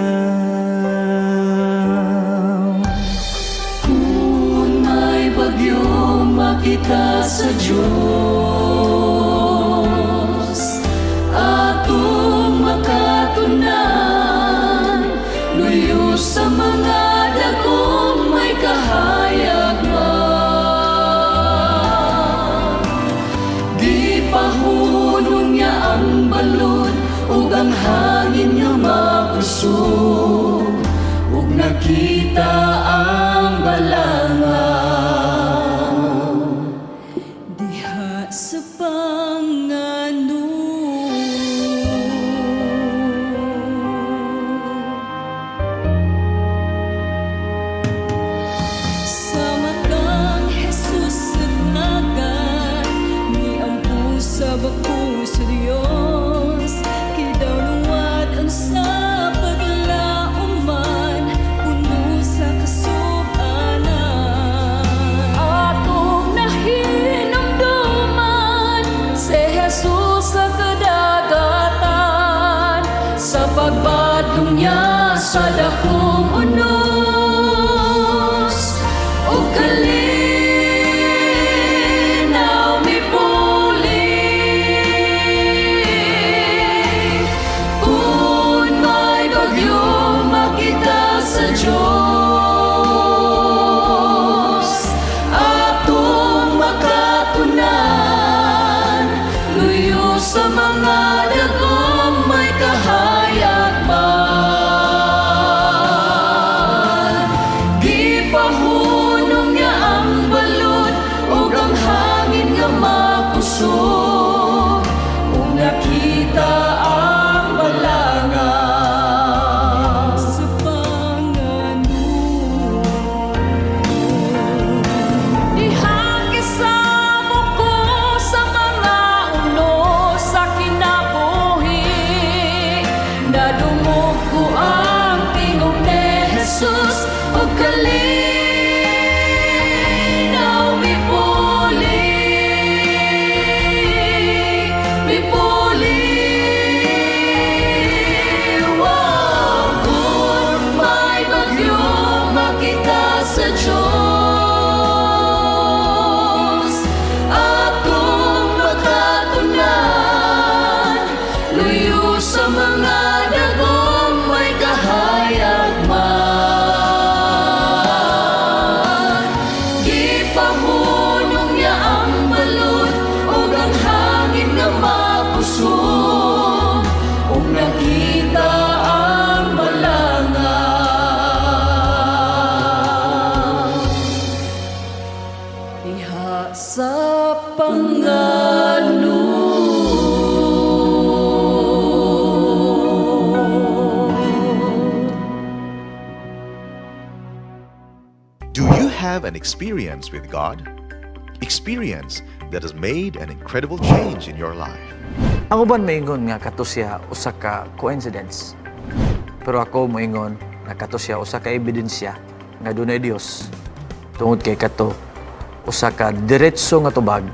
Kung may bagyo, makita sa Diyos atong makatunan, luyo sa mga dagom may kahayag man. Gipahunong niya ang balod ug ang hangin nga makusog, ug nakita ang balangaw diha sa panganod. Sa matang Jesus sa dagat, miampo sa bako sa Dios, kidawluwat ang sa paglaoman, puno sa kasubanan. Atong nahinumduman si Jesus sa kadagatan, sa pagbadlong niya sa dakong unos, ug kalinaw. sa mga dagom may kahayag man. Gipahunong niya ang balod ug ang hangin nga makusog, ug nakita ang balanga sa panganod. Ihakisamo ko sa mga uno sa kinabuhi. Nadungog ko ang tingog ni Jesus ug kalinaw mipuli, mipuli. Wow, kung may bagyo, makita sa Diyos atong makatunan, luyo sa mga dagom may kahayag man. Gipahunong niya ang balod ug ang hangin nga makusog, ug nakita ang balanga diha sa panganod. Do you have an experience with God? Experience that has made an incredible change in your life. Ang uban moingon nga kato siya usa ka coincidence. Pero ako moingon nga kato siya usa ka ebidensya nga dunay Dios. Tungod kay kato usa ka diretso nga tubag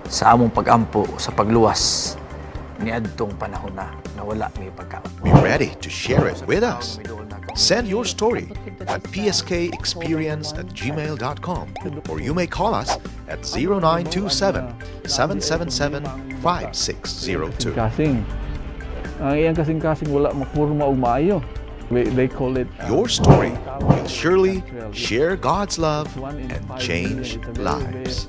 sa among pagampo sa pagluwas niadtong panahon na nga wala may pagkaon. Be ready to share it with us. Send your story at pskexperience@gmail.com or you may call us at 0927 777 5602. Kasing. Ang iyang kasing-kasing wala mapurma og maayo. They call it Your story will surely share God's love and change lives.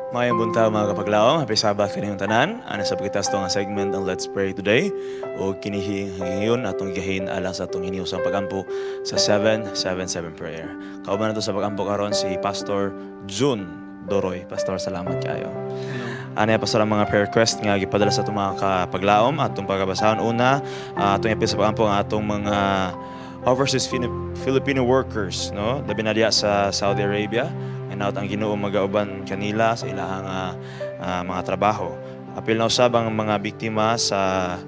Maayong buntag, mga kapaglaom, happy Sabbath kaninyong tanan. Ana sa pagkitas nga segment ang Let's Pray Today. O kinihi ngayon atong gigahin alang sa atong hiniusang pagampo sa 777 prayer. Kauban nato sa pagampo karon si Pastor June Doroy. Pastor, salamat kayo. Ano Pastor, ang mga prayer request nga gipadala sa atong mga kapaglaom atong pagabasahon. Una, atong ipil sa pagampo ang atong mga overseas Filipino workers, no? Labi na diya sa Saudi Arabia. And out ang Ginoo magauban kanila sa ilahang mga trabaho. Apil na usab ang mga biktima sa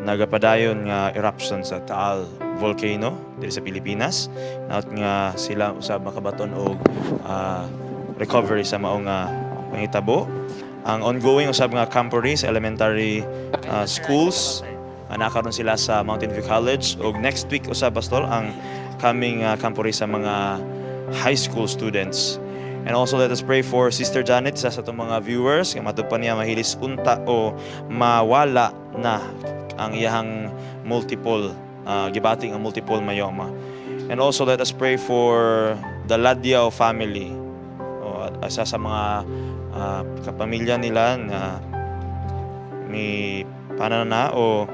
nagapadayon nga eruption sa Taal Volcano diri sa Pilipinas. Naot nga sila usab makabaton og recovery sa mao nga panghitabo. Ang ongoing usab nga camporee sa elementary schools, nakaroon sila sa Mountain View College ug next week usab, Pastor, ang coming camporee sa mga high school students. And also let us pray for Sister Janet, isa sa atong mga viewers, nga matud pa niya mahilis unta o mawala na ang iyahang multiple gibating ang multiple myeloma. And also let us pray for the Ladiao family. O, at isa sa mga kapamilya nila na may panana o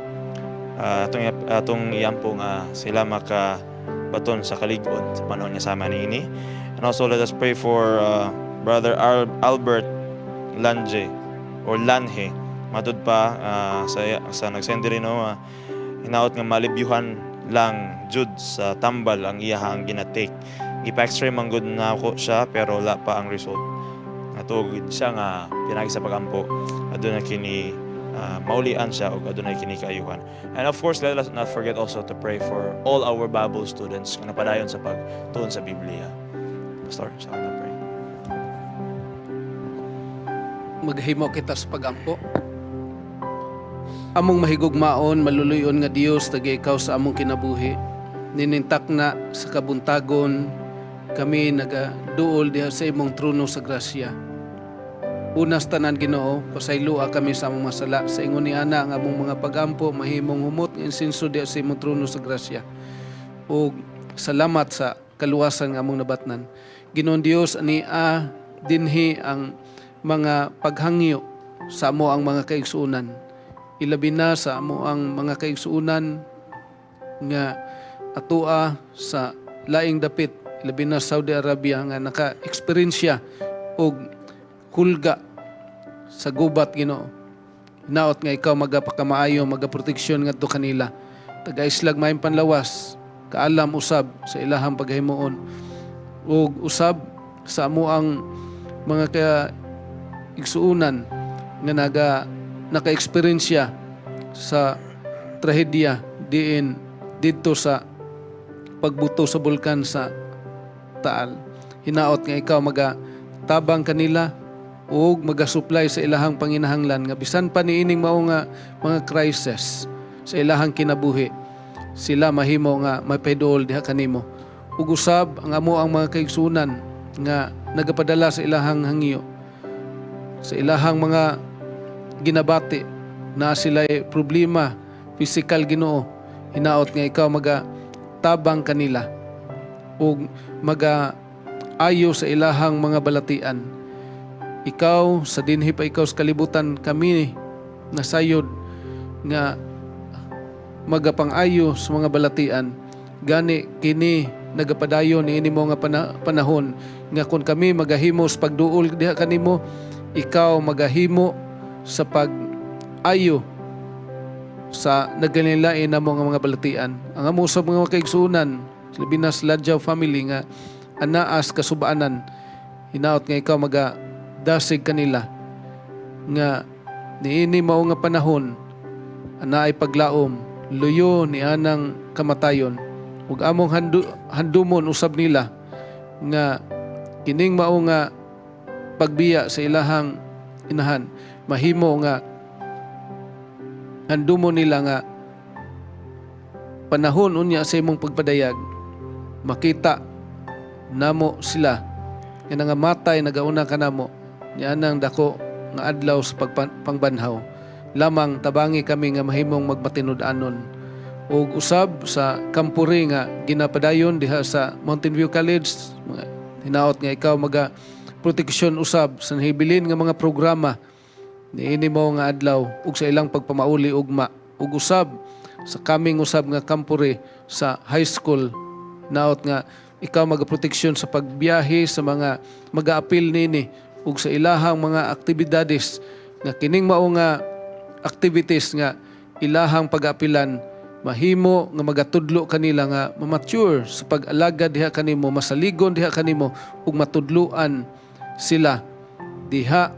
atong iyampo nga sila makabaton sa kalig-on sa panahon nga sama niini. And also let us pray for Brother Albert Lange or Lange. Matud pa sa nagsend diri, no, hinaot nga malibyuhan lang jud sa tambal ang iyahang ginatake. Gipa-x-ray man gud na ako siya pero wala pa ang result. Natugid siya nga pinagi sa pagampo aduna kini maulian siya og adunay kini kaayuhan. And of course, let us not forget also to pray for all our Bible students nga napadayon sa pagtuon sa Biblia. Pastor, sa na pray. Maghimo kita sa pagampo. Among mahigugmaon, maluluyon nga Dios, taga ikaw sa among kinabuhi. Ninintak na sa kabuntagon, Kami nagaduol diha sa imong trono sa grasya. Una sa tanan, Ginoo, pasayloa kami sa among masala. Sa ingon ni ana ang among mga pagampo mahimong humot nga insenso diha sa imong trono sa grasya. Ug salamat sa kaluwasan nga among nabatnan. Ginoong Dios, ania dinhi ang mga paghangyo sa amo ang mga kaigsuonan. Ilabi na sa amo ang mga kaigsuonan nga atoa sa laing dapit, labi na Saudi Arabia nga naka-eksperyensya og hulga sa gubat, Ginoo. Hinaot nga ikaw magapakamaayo, magaproteksyon ngadto kanila. Taga-islag maayong panlawas, kaalam usab sa ilahang paghimuon. Ug usab sa amo ang mga ka igsuunan nga naka-eksperyensya sa trahedya diin didto sa pagbuto sa bulkan sa Taal. Hinaot nga ikaw maga tabang kanila ug magasupply sa ilahang panginahanglan nga bisan pa niining mao nga mga crisis sa ilahang kinabuhi, sila mahimo nga mapahiduol diha kanimo. Ug usab ang amo ang mga kaigsunan nga nagapadala sa ilahang hangyo, sa ilahang mga ginabati na sila problema physical, Ginoo, hinaot nga ikaw maga tabang kanila ug maga ayo sa ilahang mga balatian. Ikaw sa dinhi pa ikaw sa kalibutan, kami nasayod nga magapang-ayo sa mga balatian. Gani kini nagapadayon niini mo nga panahon nga kung kami magahimo sa pagduol diha kanimo, ikaw magahimo sa pag-ayo sa nagkalainlain namo nga mga balatian. Ang amo sa mga kaigsuonan, labi na sa Ladjaw family nga anaas kasubaanan, hinaot nga ikaw maga dasig kanila nga niini mao nga panahon anaay paglaom, luyo ni anang kamatayon. Ug among handumon usab nila nga kining mao nga pagbiya sa ilahang inahan, mahimo nga handumon nila nga panahon unya sa imong pagpadayag, makita namo sila nga nangamatay nagauna kanamo nianang dako nga adlaw sa pangbanhaw. Lamang tabangi kami nga mahimong magmatinud-anon. Ug usab sa kampuri nga ginapadayon diha sa Mountain View College, mga hinaot nga ikaw maga proteksyon usab sa nahibilin nga mga programa niini mo nga adlaw ug sa ilang pagpamauli ugma. Ug usab sa kaming usab nga kampuri sa high school, naot nga ikaw magaproteksyon sa pagbiyahe sa mga magaapil nini ug sa ilahang mga aktibidades nga kining mao nga activities nga ilahang pag-apilan, mahimo nga magatudlo kanila nga ma-mature sa pag-alagad diha kanimo, masaligon diha kanimo ug matudluan sila diha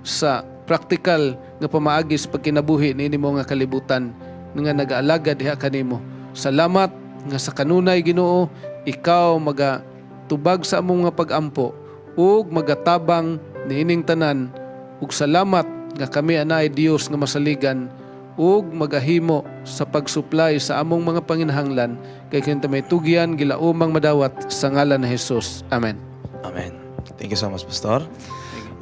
sa practical nga pamaagi sa pagkinabuhi niini mo nga kalibutan nga nag-aalaga diha kanimo. Salamat nga sa kanunay, Ginoo, ikaw magatubag sa among nga pag-ampo ug magatabang niining tanan, ug salamat nga kami anay Dios nga masaligan ug magahimo sa pagsupply sa among mga panginahanglan, kay kinta may tugyan gilaumang madawat sa ngalan ni Jesus. Amen. Amen. Thank you so much, Pastor.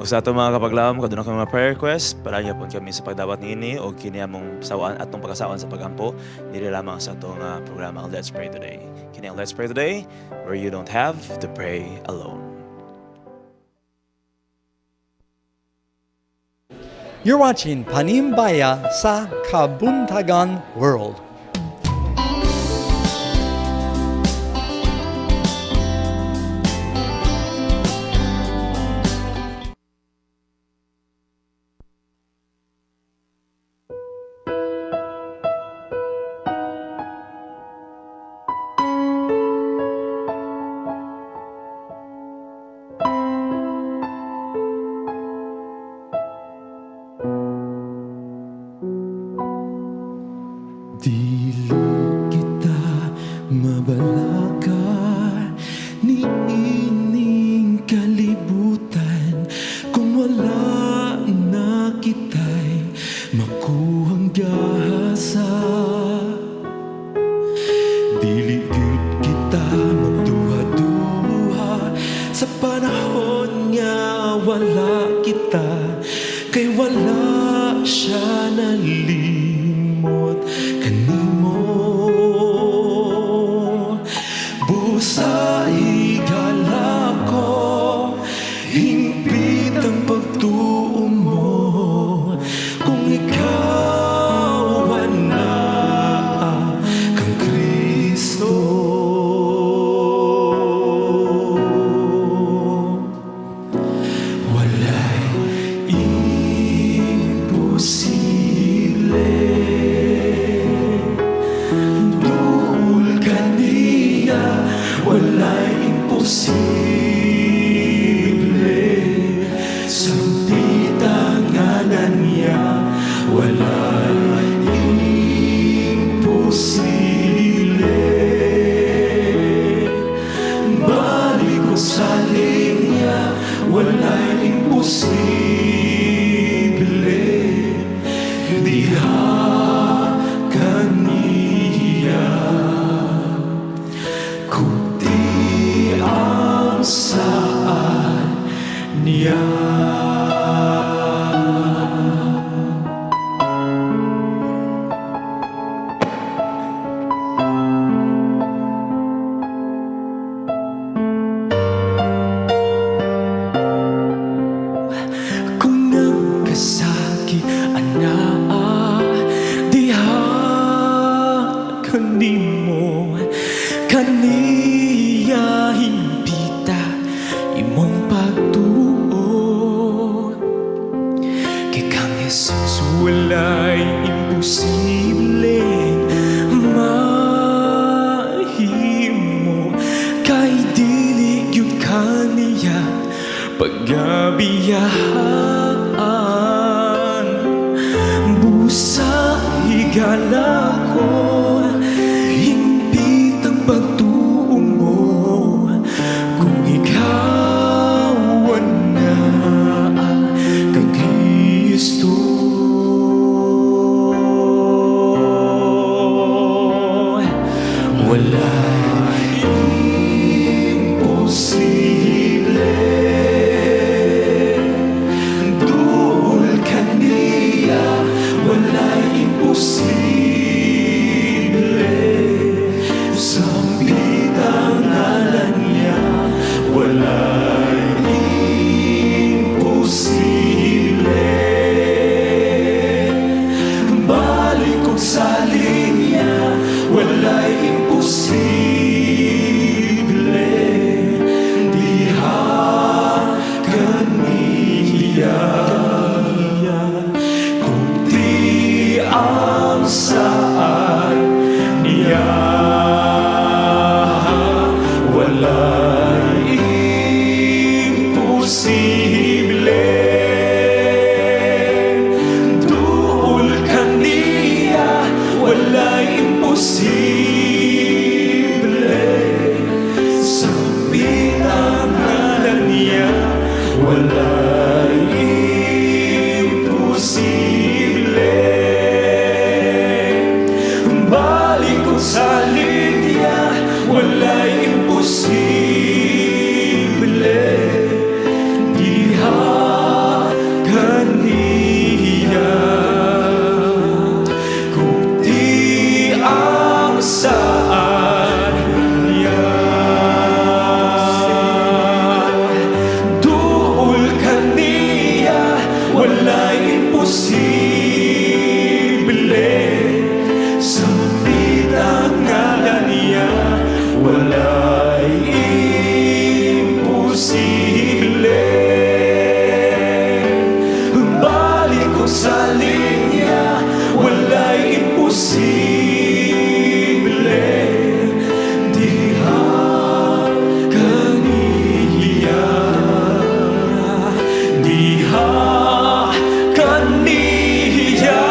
Ug sa atong mga kapaglaom, kaduna kami mga prayer request, palagi po kami sa pagdawat niini o kini among sawaan atong pagkasawan sa pagampo dili lamang sa atong programa Let's Pray Today. Kini ang Let's Pray Today, where you don't have to pray alone. You're watching Panimbaya sa Kabuntagon World. Di Wala'y imposible. Sampit ang ngalan niya, wala'y imposible. Balik ko sa linya, wala'y imposible. Diha kaniya, kuti ang saad niya. Kung nagkasakit anaa diha kanimo, kaniya himpita imong pagtuo. Kay kang Jesus wala'y imposible mahimo, kay dili gyud kaniya pagabiyahan. Busa higala ko, hingpit ang pagtuo mo. Kung ikaw anaa kang Kristo, wala'y imposible. Duol kaniya, wala'y imposible. Sampit ang ngalan niya, wala'y imposible. Balik ko sa linya, wala'y imposible. Diha kaniya, kuti ang saad niya, wala'y imposible. Duol kaniya, wala'y imposible. Sampit ang ngalan niya, wala'y imposible. Balik ko sa linya, wala'y imposible. Diha kaniya, kuti ang saad niya. Duol kaniya, wala'y imposible. Sampit ang ngalan niya, wala'y imposible. Balik ko sa linya, wala'y imposible. Diha kaniya, diha kaniya,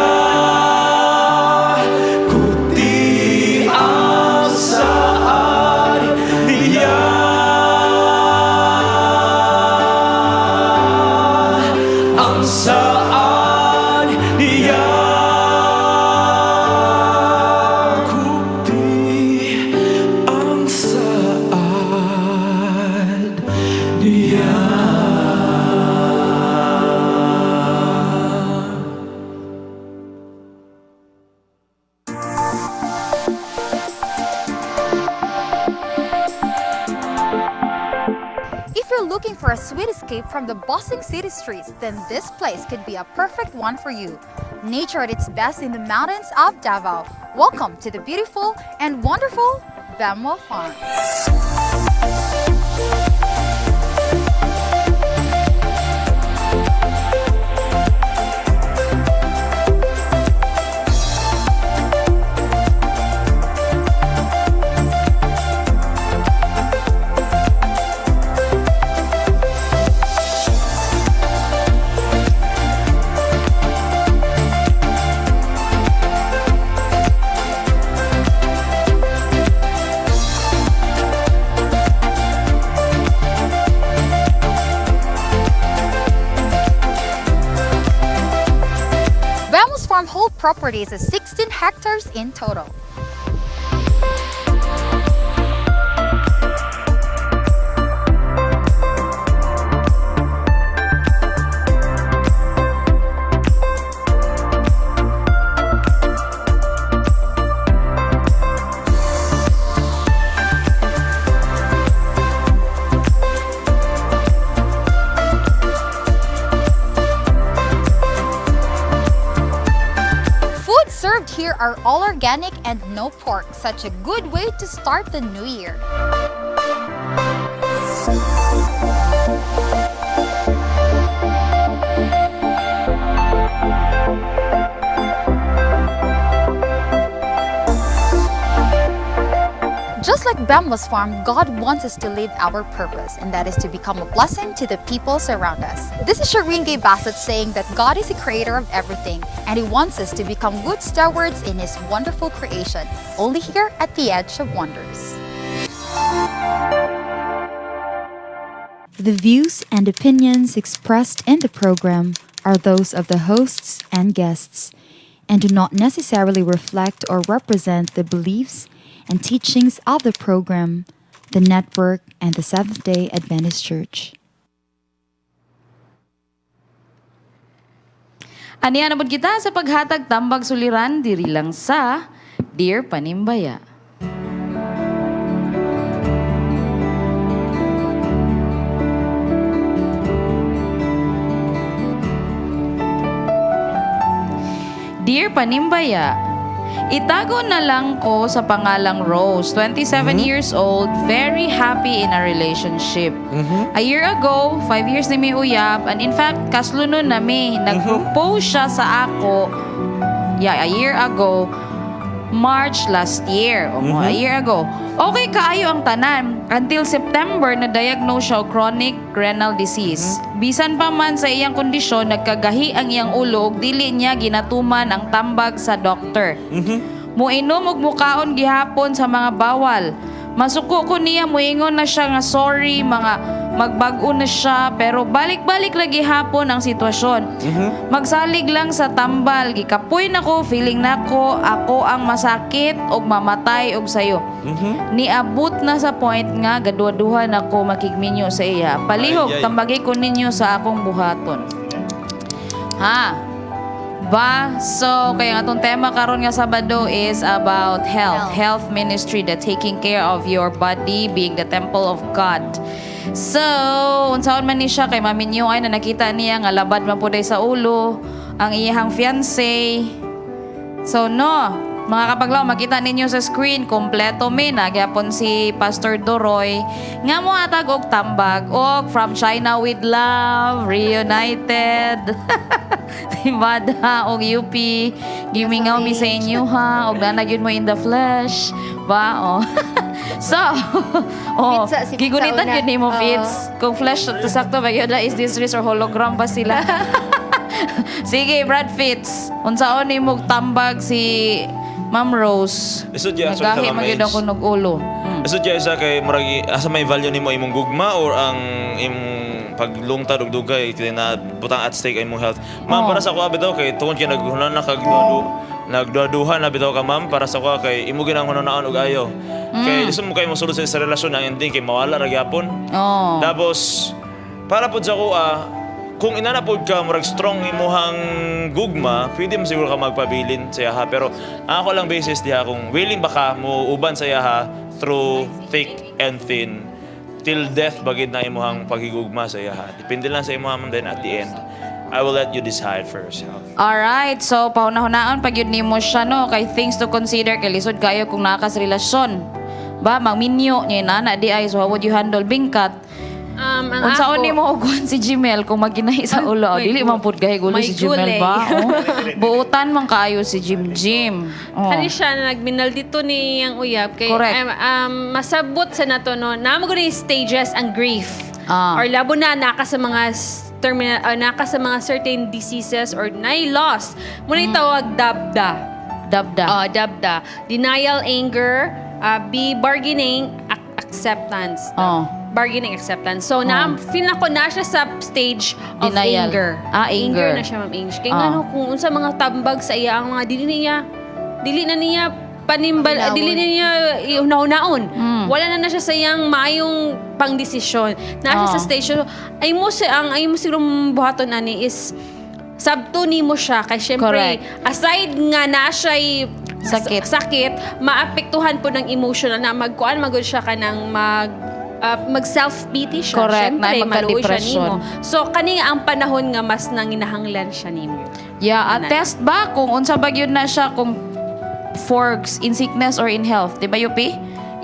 kuti ang saad niya. Ang saad niya. Kuti ang saad niya. If you're looking for a sweet escape from the bustling city streets, then this place could be a perfect one for you. Nature at its best in the mountains of Davao. Welcome to the beautiful and wonderful Bemwa Farm. properties of 16 hectares in total. Food served here are all organic and no pork. Such a good way to start the new year. Just like Bembos Farm, God wants us to live our purpose, and that is to become a blessing to the people around us. This is Shireen Gay Bassett saying that God is the creator of everything, and He wants us to become good stewards in His wonderful creation, only here at the Edge of Wonders. The views and opinions expressed in the program are those of the hosts and guests and do not necessarily reflect or represent the beliefs and teachings of the program, the network, and the Seventh day Adventist Church. Aniya na pud kita sa paghatag tambag suliran diri lang sa Dear Panimbaya. Dear Panimbaya, itago na lang ko sa pangalang Rose, 27 years old, very happy in a relationship. A year ago, 5 years ni mi uyab, and in fact, kaslunon na mi. Nag-propose siya sa ako, yeah, a year ago, March last year. O, a year ago. Okay kaayo ang tanan. Until September, na-diagnose siya og chronic renal disease. Bisan pa man sa iyang kondisyon, nagkagahi ang iyang ulo ug dili niya ginatuman ang tambag sa doctor. Muinom og mukaon gihapon sa mga bawal. Masuko ko niya, muingon na siya nga sorry, mga magbag-o na siya, pero balik-balik lagi hapon ang sitwasyon. Magsalig lang sa tambal, gikapoy na ko, feeling nako, ako ang masakit og mamatay og sayo. Niabot na sa point nga gaduha-duha na ko makigminyo sa iya. Palihog, Ay, ay. tambagi ko ninyo sa akong buhaton. Ha? Ba? So, kaya nga atong tema karon nga Sabado is about health. Health ministry, the taking care of your body, being the temple of God. So, unsaon man ni siya kay maminyo ay na nakita niya nga labad man puday sa ulo ang iyang fiancé. So, no, mga kapaglaom, makita ninyo sa screen, kompleto mi na gyapon si Pastor Doroy nga mo atag og tambag og From China with Love, reunited. Nevada og UP. Gimingaw mi sa inyo ha og naa gyud mo in the flesh. Ba oh. So, oh, Pizza, si pizza gigunitan una. gyud nimo Oo. Fitz. Kung flesh to sakto ba gyud na, is this race or hologram ba sila? Sige, Brad Fitz. Unsaon nimo tambag si Ma'am Rose? Lisod yan, sorry Nagahi sa man gyud Ma'am ako nog ulo. Lisod yan isa kay murag asa may value nimo imong gugma or ang imong paglungtad og dugay kay na butang at stake ang imong health. Ma'am, Oo. para sa ako bitaw kay tungod kay naghunan na kag nagduhaduha na bitaw ka, ma'am, para sa ako kay imo ginang hunanaan og ayo. Kay lisod mo kay mosulod sa relasyon ang ending kay mawala ra gyapon. Oh. Tapos para pod sa ako kung inana pod ka murag strong imuhang gugma, pwede mo siguro ka magpabilin sa iyaha. Pero ang ako lang basis diha kung willing ba ka mo uban sa iyaha through thick and thin till death bagid na imuhang paghigugma sa iyaha. Depende lang sa imuha man, then at the end I will let you decide for yourself. Alright, so pahunahunaon pag yun nimo siya no kay things to consider kay lisod kayo kung naa ka sa relasyon. Ba magminyo niya na na di ay, so how would you handle bingkat? Ang Unsaon ako- nimo og si Jimel kung maginahi sa ulo? May Dili man pud gahi gulo may si Jimel gulay. ba? Oh. Buutan man kaayo si Jim Jim. Oh. Kani siya na nagminal dito ni ang uyab kay Correct. Masabot sa nato no namo gud ni stages ang grief. Ah. Or labo na naka sa mga terminal naka sa mga certain diseases or nay loss. Muna tawag dabda. Dabda. Dabda. Denial, anger, B, bargaining, Acceptance. Oh. Bargaining acceptance. So, na, feel na ko na siya sa stage of Denial. anger. Ah, anger. Na siya, Ma'am Ange. Kaya Ah. ngano, kung unsa mga tambag sa iya, ang mga dili na niya panimbal, Paminawon. dili na niya ihuna-hunaon. Wala na na siya sa iyang maayong pangdesisyon. Na siya sa stage. So, ay mo si ang ay mo siguro buhaton ani is sabto nimo siya kay syempre aside nga na siya'y Sakit. Sakit, maapektuhan po ng emotional na magkuan magud siya kanang mag self pity siya. Correct, Syempre, na maluoy siya magka-depression. nimo. So kani nga ang panahon nga mas nanginahanglan siya nimo. Yeah, a Ana. test ba kung unsa ba gyud na siya kung for in sickness or in health, di ba UP?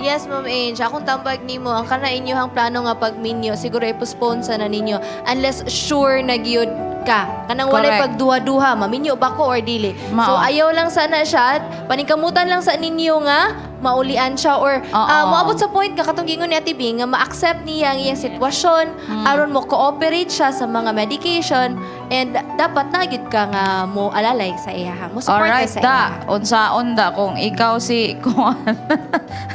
Yes, Ma'am Ange. Akong tambag nimo, ang kana inyohang plano nga pagminyo, siguro i-postpone sa na ninyo unless sure na gyud ka. Kanang walay pagduha-duha, maminyo ba ko or dili. Mao. So ayaw lang sana siya, paningkamutan lang sa ninyo nga maulian siya or moabot sa point nga katong gingon ni Ate Bing nga ma-accept niya ang iyang sitwasyon aron mo cooperate siya sa mga medication and dapat na gyud ka nga mo alalay sa iya ha. Mo support Alright, sa da. iya. Unsaon da kung ikaw si kuan.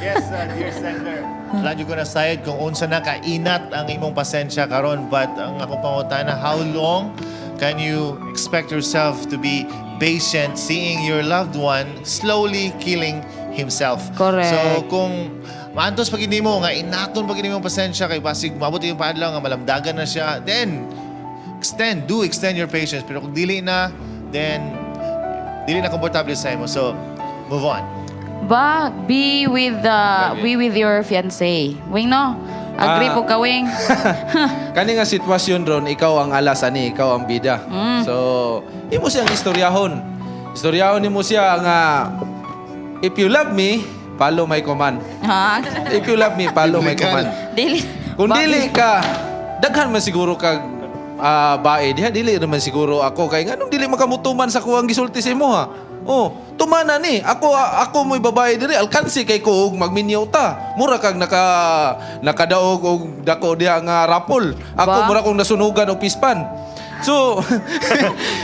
Yes, dear sender. Wala ko na sayad kung unsa na kainat ang imong pasensya karon, but ang akong pangutana, how long can you expect yourself to be patient seeing your loved one slowly killing himself? Correct. So kung maantos pag hindi mo nga inaton pag hindi mo pasensya kay basig mabot yung paadlaw nga malamdagan na siya, then extend do extend your patience, pero kung dili na, then dili na komportable sa imo, so move on. Ba, be with your fiancé. Wing no? Agree po ka, Wing? Kani nga sitwasyon ron, ikaw ang alas ani, ikaw ang bida. So, imo siyang istoryahon. Istoryahon nimo siya nga if you love me, follow my command. Ha? If you love me, follow my command. Dili. Kung dili ka, daghan man siguro kag bae diha, dili naman siguro ako kay nganong dili makamutuman sa kuwang gisulti sa imo ha. Oh, tumana ni. Ako ako mo'y babae diri, alkansi kay ko og magminyo ta. Mura kag nakadaog og dako diha nga rapol. Ako Ba? mura kong nasunugan og pispan. So,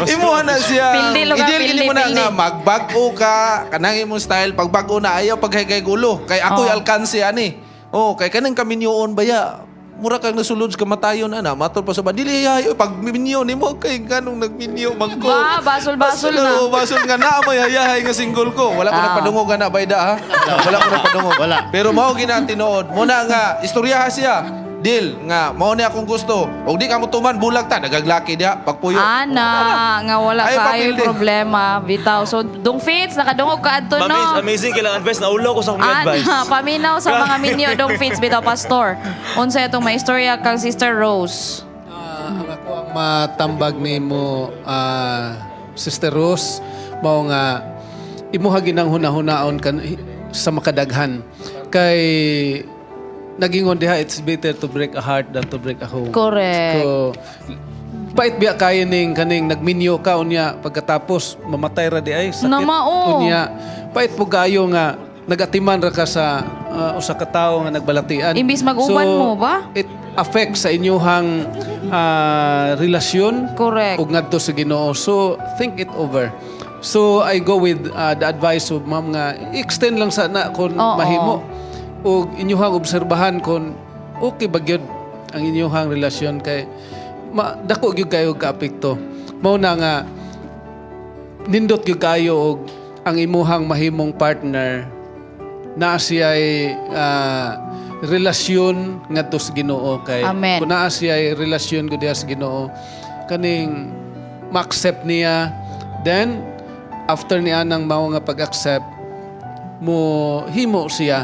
imuha na siya. Pildi, lugar, Ideal pildi, gini mo na pildi. nga magbag-o ka, kanang imong style, pagbag-o na ayaw paghaygay gulo. Kay ako'y alkansi ani. Oh, kay kanang kaminyoon baya. Mura kang nasulod sa kamatayon ana, matol pa sa ba dili ay pag minyo nimo kay nganong nagminyo man ko. Ba, basol-basol na. Oo, basol nga na may hayahay nga single ko. Wala ko nagpadungog ana bayda ha. Wala ko nagpadungog. Wala. Pero mao gina ang tinuod. Muna nga istoryaha siya. Deal nga mao ni akong gusto. Og di ka mo tuman bulag ta nagaglaki diha pagpuyo. Ana, nga wala Ay, ka ay papildi. problema. Bitaw. So, Dong Fitz, nakadungog ka adto Ma'am no? Ange, amazing kailang advice. Naulaw ko sa akong advice. Ana, paminaw sa mga minyo Dong Fitz, bitaw pastor. Unsa itong may istorya kang Sister Rose? Ang ako ang matambag nimo, Sister Rose, mao nga imuha ginang hunahunaon kan sa makadaghan kay nagingon diha, it's better to break a heart than to break a home. Correct. So, pait biya kayo ning kaning nagminyo ka unya pagkatapos mamatay ra di ay sakit. Namao. Unya pait po kayo nga nagatiman ra ka sa usa ka tawo nga nagbalatian. Imbis mag-uban So, mo ba? it affects sa inyuhang relasyon Correct. ug ngadto sa Ginoo. So think it over. So I go with the advice of ma'am nga extend lang sana kung mahimo ug inyuhang obserbahan kung okay ba gyud ang inyuhang relasyon kay dako gyud kayo kaapekto. Mao na nga nindot gyud kayo og ang imuhang mahimong partner naa siya'y relasyon ngadto sa Ginoo kay Amen. kung naa siya'y relasyon gud diha sa Ginoo kaning ma-accept niya, then after niya nang mao nga pag-accept mo himo siya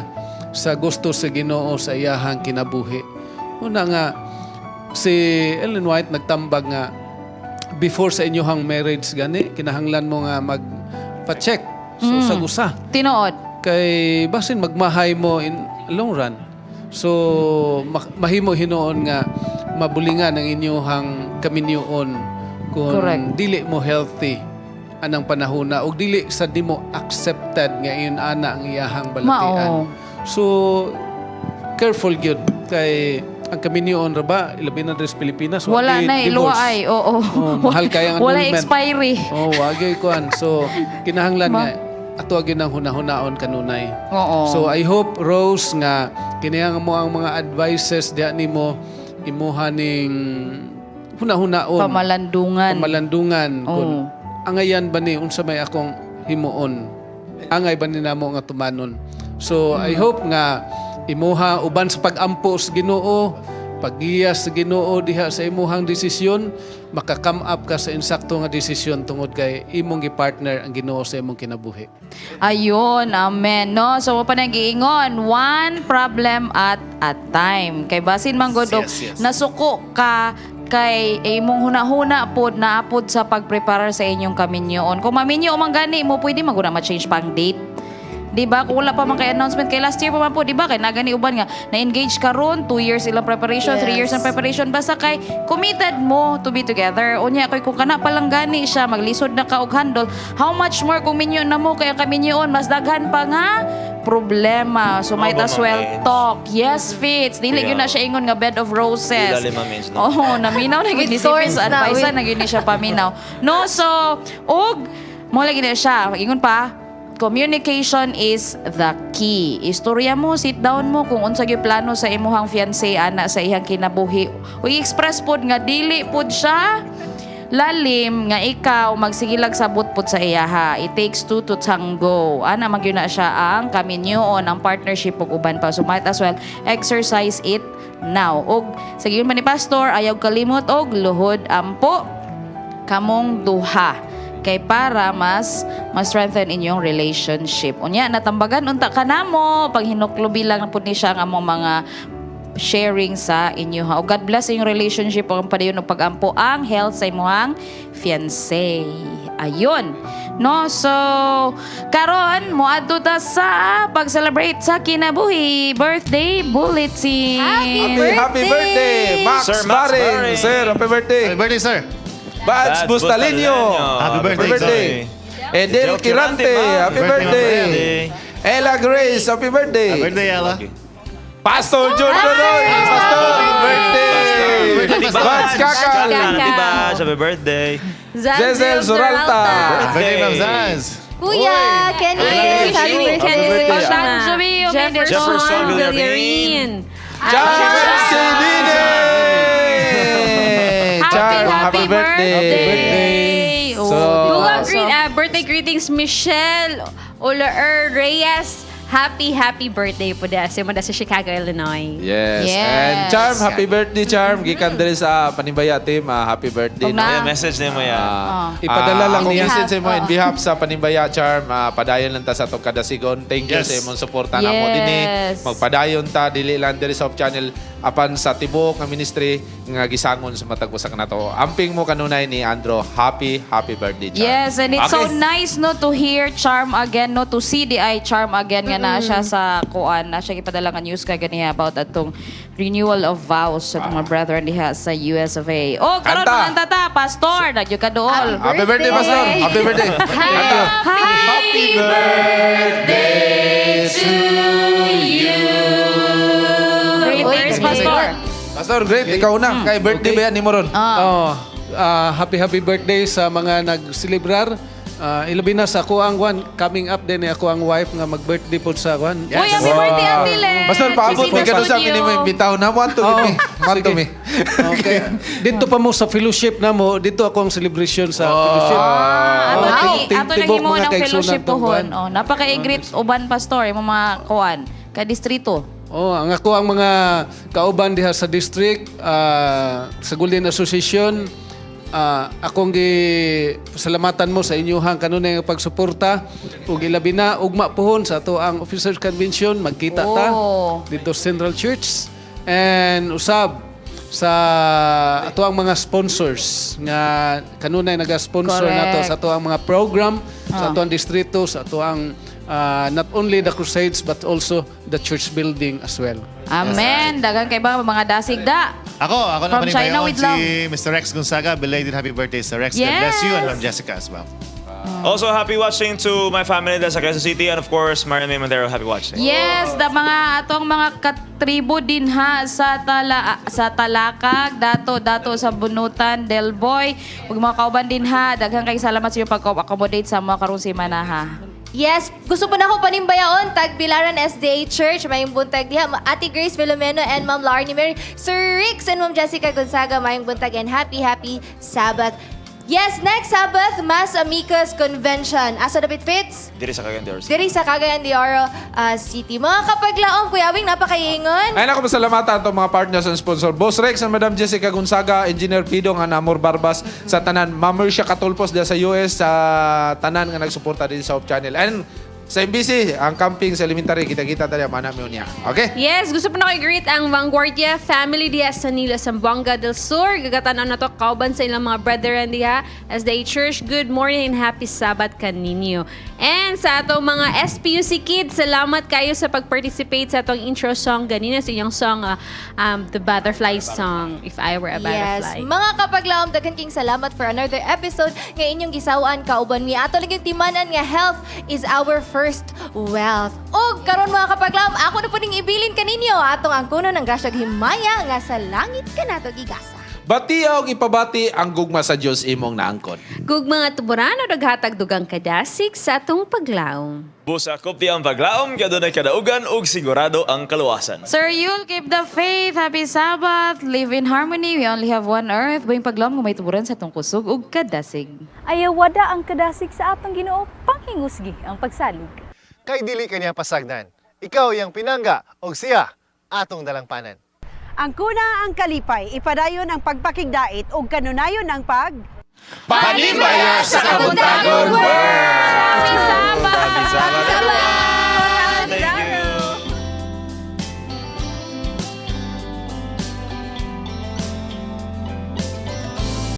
sa gusto sa Ginoo sa iyahang kinabuhi. Una nga si Ellen White nagtambag nga before sa inyuhang marriage gani kinahanglan mo nga magpa-check so sa usa Tinuod. Kay basin magmahay mo in long run. So mahimo hinuon nga mabulingan ang inyuhang kaminyoon kung dili mo healthy anang panahona og dili sa di mo accepted nga iyon ana ang iyahang balatian. Mao. So careful gyud kay ang kaminyoon ra ba ilabi na diri sa Pilipinas Wala wagi na divorce. luwa ay. Oo. Oh, mahal kaya ang Wala annulment. expiry. Oh, wagi kuan. So kinahanglan nga ato gyud nang hunahunaon kanunay. Oo. So I hope, Rose, nga kini ang mo ang mga advices diha nimo imuha ning hunahunaon. Pamalandungan. Pamalandungan kung Oo. angayan ba ni unsa may akong himuon. Angay ba ni namo nga tumanon. So I hope nga imuha uban sa pag-ampo sa Ginoo, paggiya sa Ginoo diha sa imuhang desisyon, maka-come up ka sa insakto nga desisyon tungod kay imong gi-partner ang Ginoo sa imong kinabuhi. Ayun, amen. No? So, pa nang giingon, one problem at a time. Kay basin man gud og Yes. nasuko ka kay imong huna-huna pod naapod sa pagpreparar sa inyong kaminyoon. Kung maminyo man gani mo, pwede man gud na ma-change pang date. Di ba? Kung wala pa man kay announcement kay last year pa man po, di ba? Kay nagani uban nga na-engage ka ron, 2 years ilang preparation, 3 years ang preparation, basta kay committed mo to be together. Unya kay kung kana pa lang gani siya maglisod na ka og handle, how much more kung minyo na mo kay ang kaminyoon mas daghan pa nga problema. So might Mao ba, as well Ma'am Ange? talk. Yes, Fitz. Dili gyud na siya ingon nga bed of roses. Dili, Ma'am Ange, no? Oh, naminaw na gyud With ni si Fitz thorns na, advice with- na gyud ni siya paminaw. No, so og mo lagi na siya. Ingon pa, communication is the key. Istorya mo, sit down mo kung unsa gyud plano sa imuhang fiancé ana sa iyang kinabuhi. Ug i-express pod nga dili pod siya lalim nga ikaw magsigilag sabot pod sa iyaha. It takes two to tango. Ana man gyud na siya ang kaminyoon, ang partnership ug uban pa. So might as well exercise it now. Og sa giyon pa ni pastor, ayaw kalimot og luhod ampo kamong duha kay para mas ma-strengthen inyong relationship. Unya natambagan unta kanamo paghinuklubi lang pud ni siya ang among mga sharing sa inyo ha. O God bless inyong relationship ug padayon og pagampo ang health sa imong fiancé. Ayun. No, so karon moadto ta sa pag-celebrate sa kinabuhi birthday bulletin. Happy, happy birthday, Max Sir Max Baring. Baring. Sir, happy birthday. Happy birthday, sir. Bads Bads Bustalinho. Bustalinho. Happy birthday, Edel Edel Quirante, Quirante, ma'am. happy Happy birthday. birthday. Ella Grace, happy birthday. Happy birthday, Ella. Pastor John Canoy, Pastor, happy birthday. Happy Bads Kakal. Happy Bads, happy birthday. Zezel Zoralta. Happy birthday, Ma'am Zaz. Kuya, Kenny, Happy happy birthday. birthday. Jeffrey. Jefferson Jefferson Villarin. Charles Celine. Happy, Charles, happy birthday. Oh, So, diba? Duga birthday greetings, Michelle Olaer Reyes. Happy, happy birthday po da. Sa sa Chicago, Illinois. Yes. Yes. And Charm, happy birthday, Charm. Gikan diri sa Panimbaya team. Happy birthday. Kung na- Yeah, message nimo ya. Ipadala lang akong niya. message sa imo in behalf sa Panimbaya, Charm. Padayon lang ta sa atong kadasigon. Thank you Yes. sa imong suporta namo dinhi. Magpadayon ta dili lang diri sa Hope Channel apan sa tibuok nga ministry nga gisangon sa matag usa ka nato. Amping mo kanunay ni Andro. Happy happy birthday, Charm. Yes, and it's so Okay. nice no to hear Charm again, no to see the eye Charm again nga na siya sa kuan, na siya gipadala nga news kay ganiha about atong renewal of vows sa mga brethren diha sa US of A. Oh, karon Kanta. mga tata, pastor, nagyo ka dool. Happy birthday, Pastor. Happy birthday. Happy, Happy birthday to you. Greetings, Pastor. Pastor, great. Ikaw na. Kay birthday ba yan ni Moron? Oh, happy happy birthday sa mga nagselebrar. Ilabi na sa ako ang one coming up din ni ako ang wife nga mag-birthday po sa one. Uy, happy birthday, Auntie Len. Pastor, paabot She's in mi the kanu sa studio. amin mo imbitaw na. Want to me. Want to me. Okay. Dito pa mo sa fellowship na mo, dito ako ang celebration sa fellowship. Ah, ato Oh, na ato na tibok himo mga ng kaigsunan fellowship tong pohon. kuwan. Oh, napaka-greet uban pastor imong mga kuan ka distrito. Oh, ang ako ang mga kauban diha sa district, sa Golden Association, akong gi pasalamatan mo sa inyuhang kanunay nga pagsuporta ug ilabi na ugma pohon sa ato ang Officers Convention magkita ta dito sa Central Church and usab sa ato ang mga sponsors nga kanunay naga-sponsor nato sa ato ang mga program sa ato ang distrito, sa ato ang not only the crusades but also the church building as well. Amen. Dagan kay ba mga dasig da. Ako From naman China ibayon with si love. Mr. Rex Gonzaga. Belated happy birthday, Sir Rex. God bless you and Ma'am Jessica as well. Also, happy watching to my family sa Quezon City and of course, Marian May Montero, happy watching. Yes, da mga atong mga katribo din ha sa Talakag, dato dato sa Bunutan, Del Boy, ug mga kauban din ha. Daghan kay salamat sa inyong pag-accommodate sa mga karong semana ha. Yes, gusto po na ako panimbayaon, Tagbilaran SDA Church, mayong buntag diha, Ate Grace Filomeno and Ma'am Larnie Mary, Sir Rix and Ma'am Jessica Gonzaga, mayong buntag and happy, happy Sabbath. Yes, next Sabbath, Mass Amicus Convention. Asa dapit, Fitz? Diri sa Cagayan de Oro. Diri sa Cagayan de Oro City. Mga kapaglaom, Kuya Wing, napakaingon. Ay nako, pasalamatan atong mga partners and sponsor. Boss Rex and Madam Jessica Gonzaga, Engineer Pidong, and Amor Barbas sa tanan. Ma'am Mercia Katulpos diya sa US, sa tanan nga nagsuporta din sa Hope Channel. And sa MBC, ang camping sa elementary, kita-kita tayo, mana mo niya. Okay? Yes, gusto po na ko i-greet ang Vanguardia family diha sa Nila, Zamboanga del Sur. Gagatan-aw na to kauban sa ilang mga brethren diha SDA Church. Good morning and happy Sabbath kaninyo. And sa atong mga SPUC kids, salamat kayo sa pag-participate sa atong intro song ganina sa inyong song, The Butterfly Song, If I Were a Butterfly. Yes. Mga kapaglaom, daghan king salamat for another episode nga inyong gisawaan kauban mi. Ato lang yung timanan nga health is our first wealth. Og karon mga kapaglaom, ako na po ning ibilin kaninyo atong angkono ng grasyag himaya nga sa langit kanato gigasa. Bati og ipabati ang gugma sa Dios imong naangkon. Gugma nga tuborano, naghatag dugang kadasig sa atong paglaom. Busa kupti ang paglaom, kadunay kadaugan ug sigurado ang kaluwasan. Sir Yul, keep the faith. Happy Sabbath. Live in harmony. We only have one earth. Buhing paglaom kung may tuburan sa atong kusog ug kadasig. Ayawada ang kadasig sa atong Ginoo, panghingusgi ang pagsalig. Kay dili kaniya pasagdan. Ikaw iyang pinangga og siya atong dalangpanan. Ang kuna ang kalipay, ipadayon ang pagpakigdait ug kanunayon ang pag Panimbaya sa Kabuntagon World! Happy Sabbath! Happy Sabbath!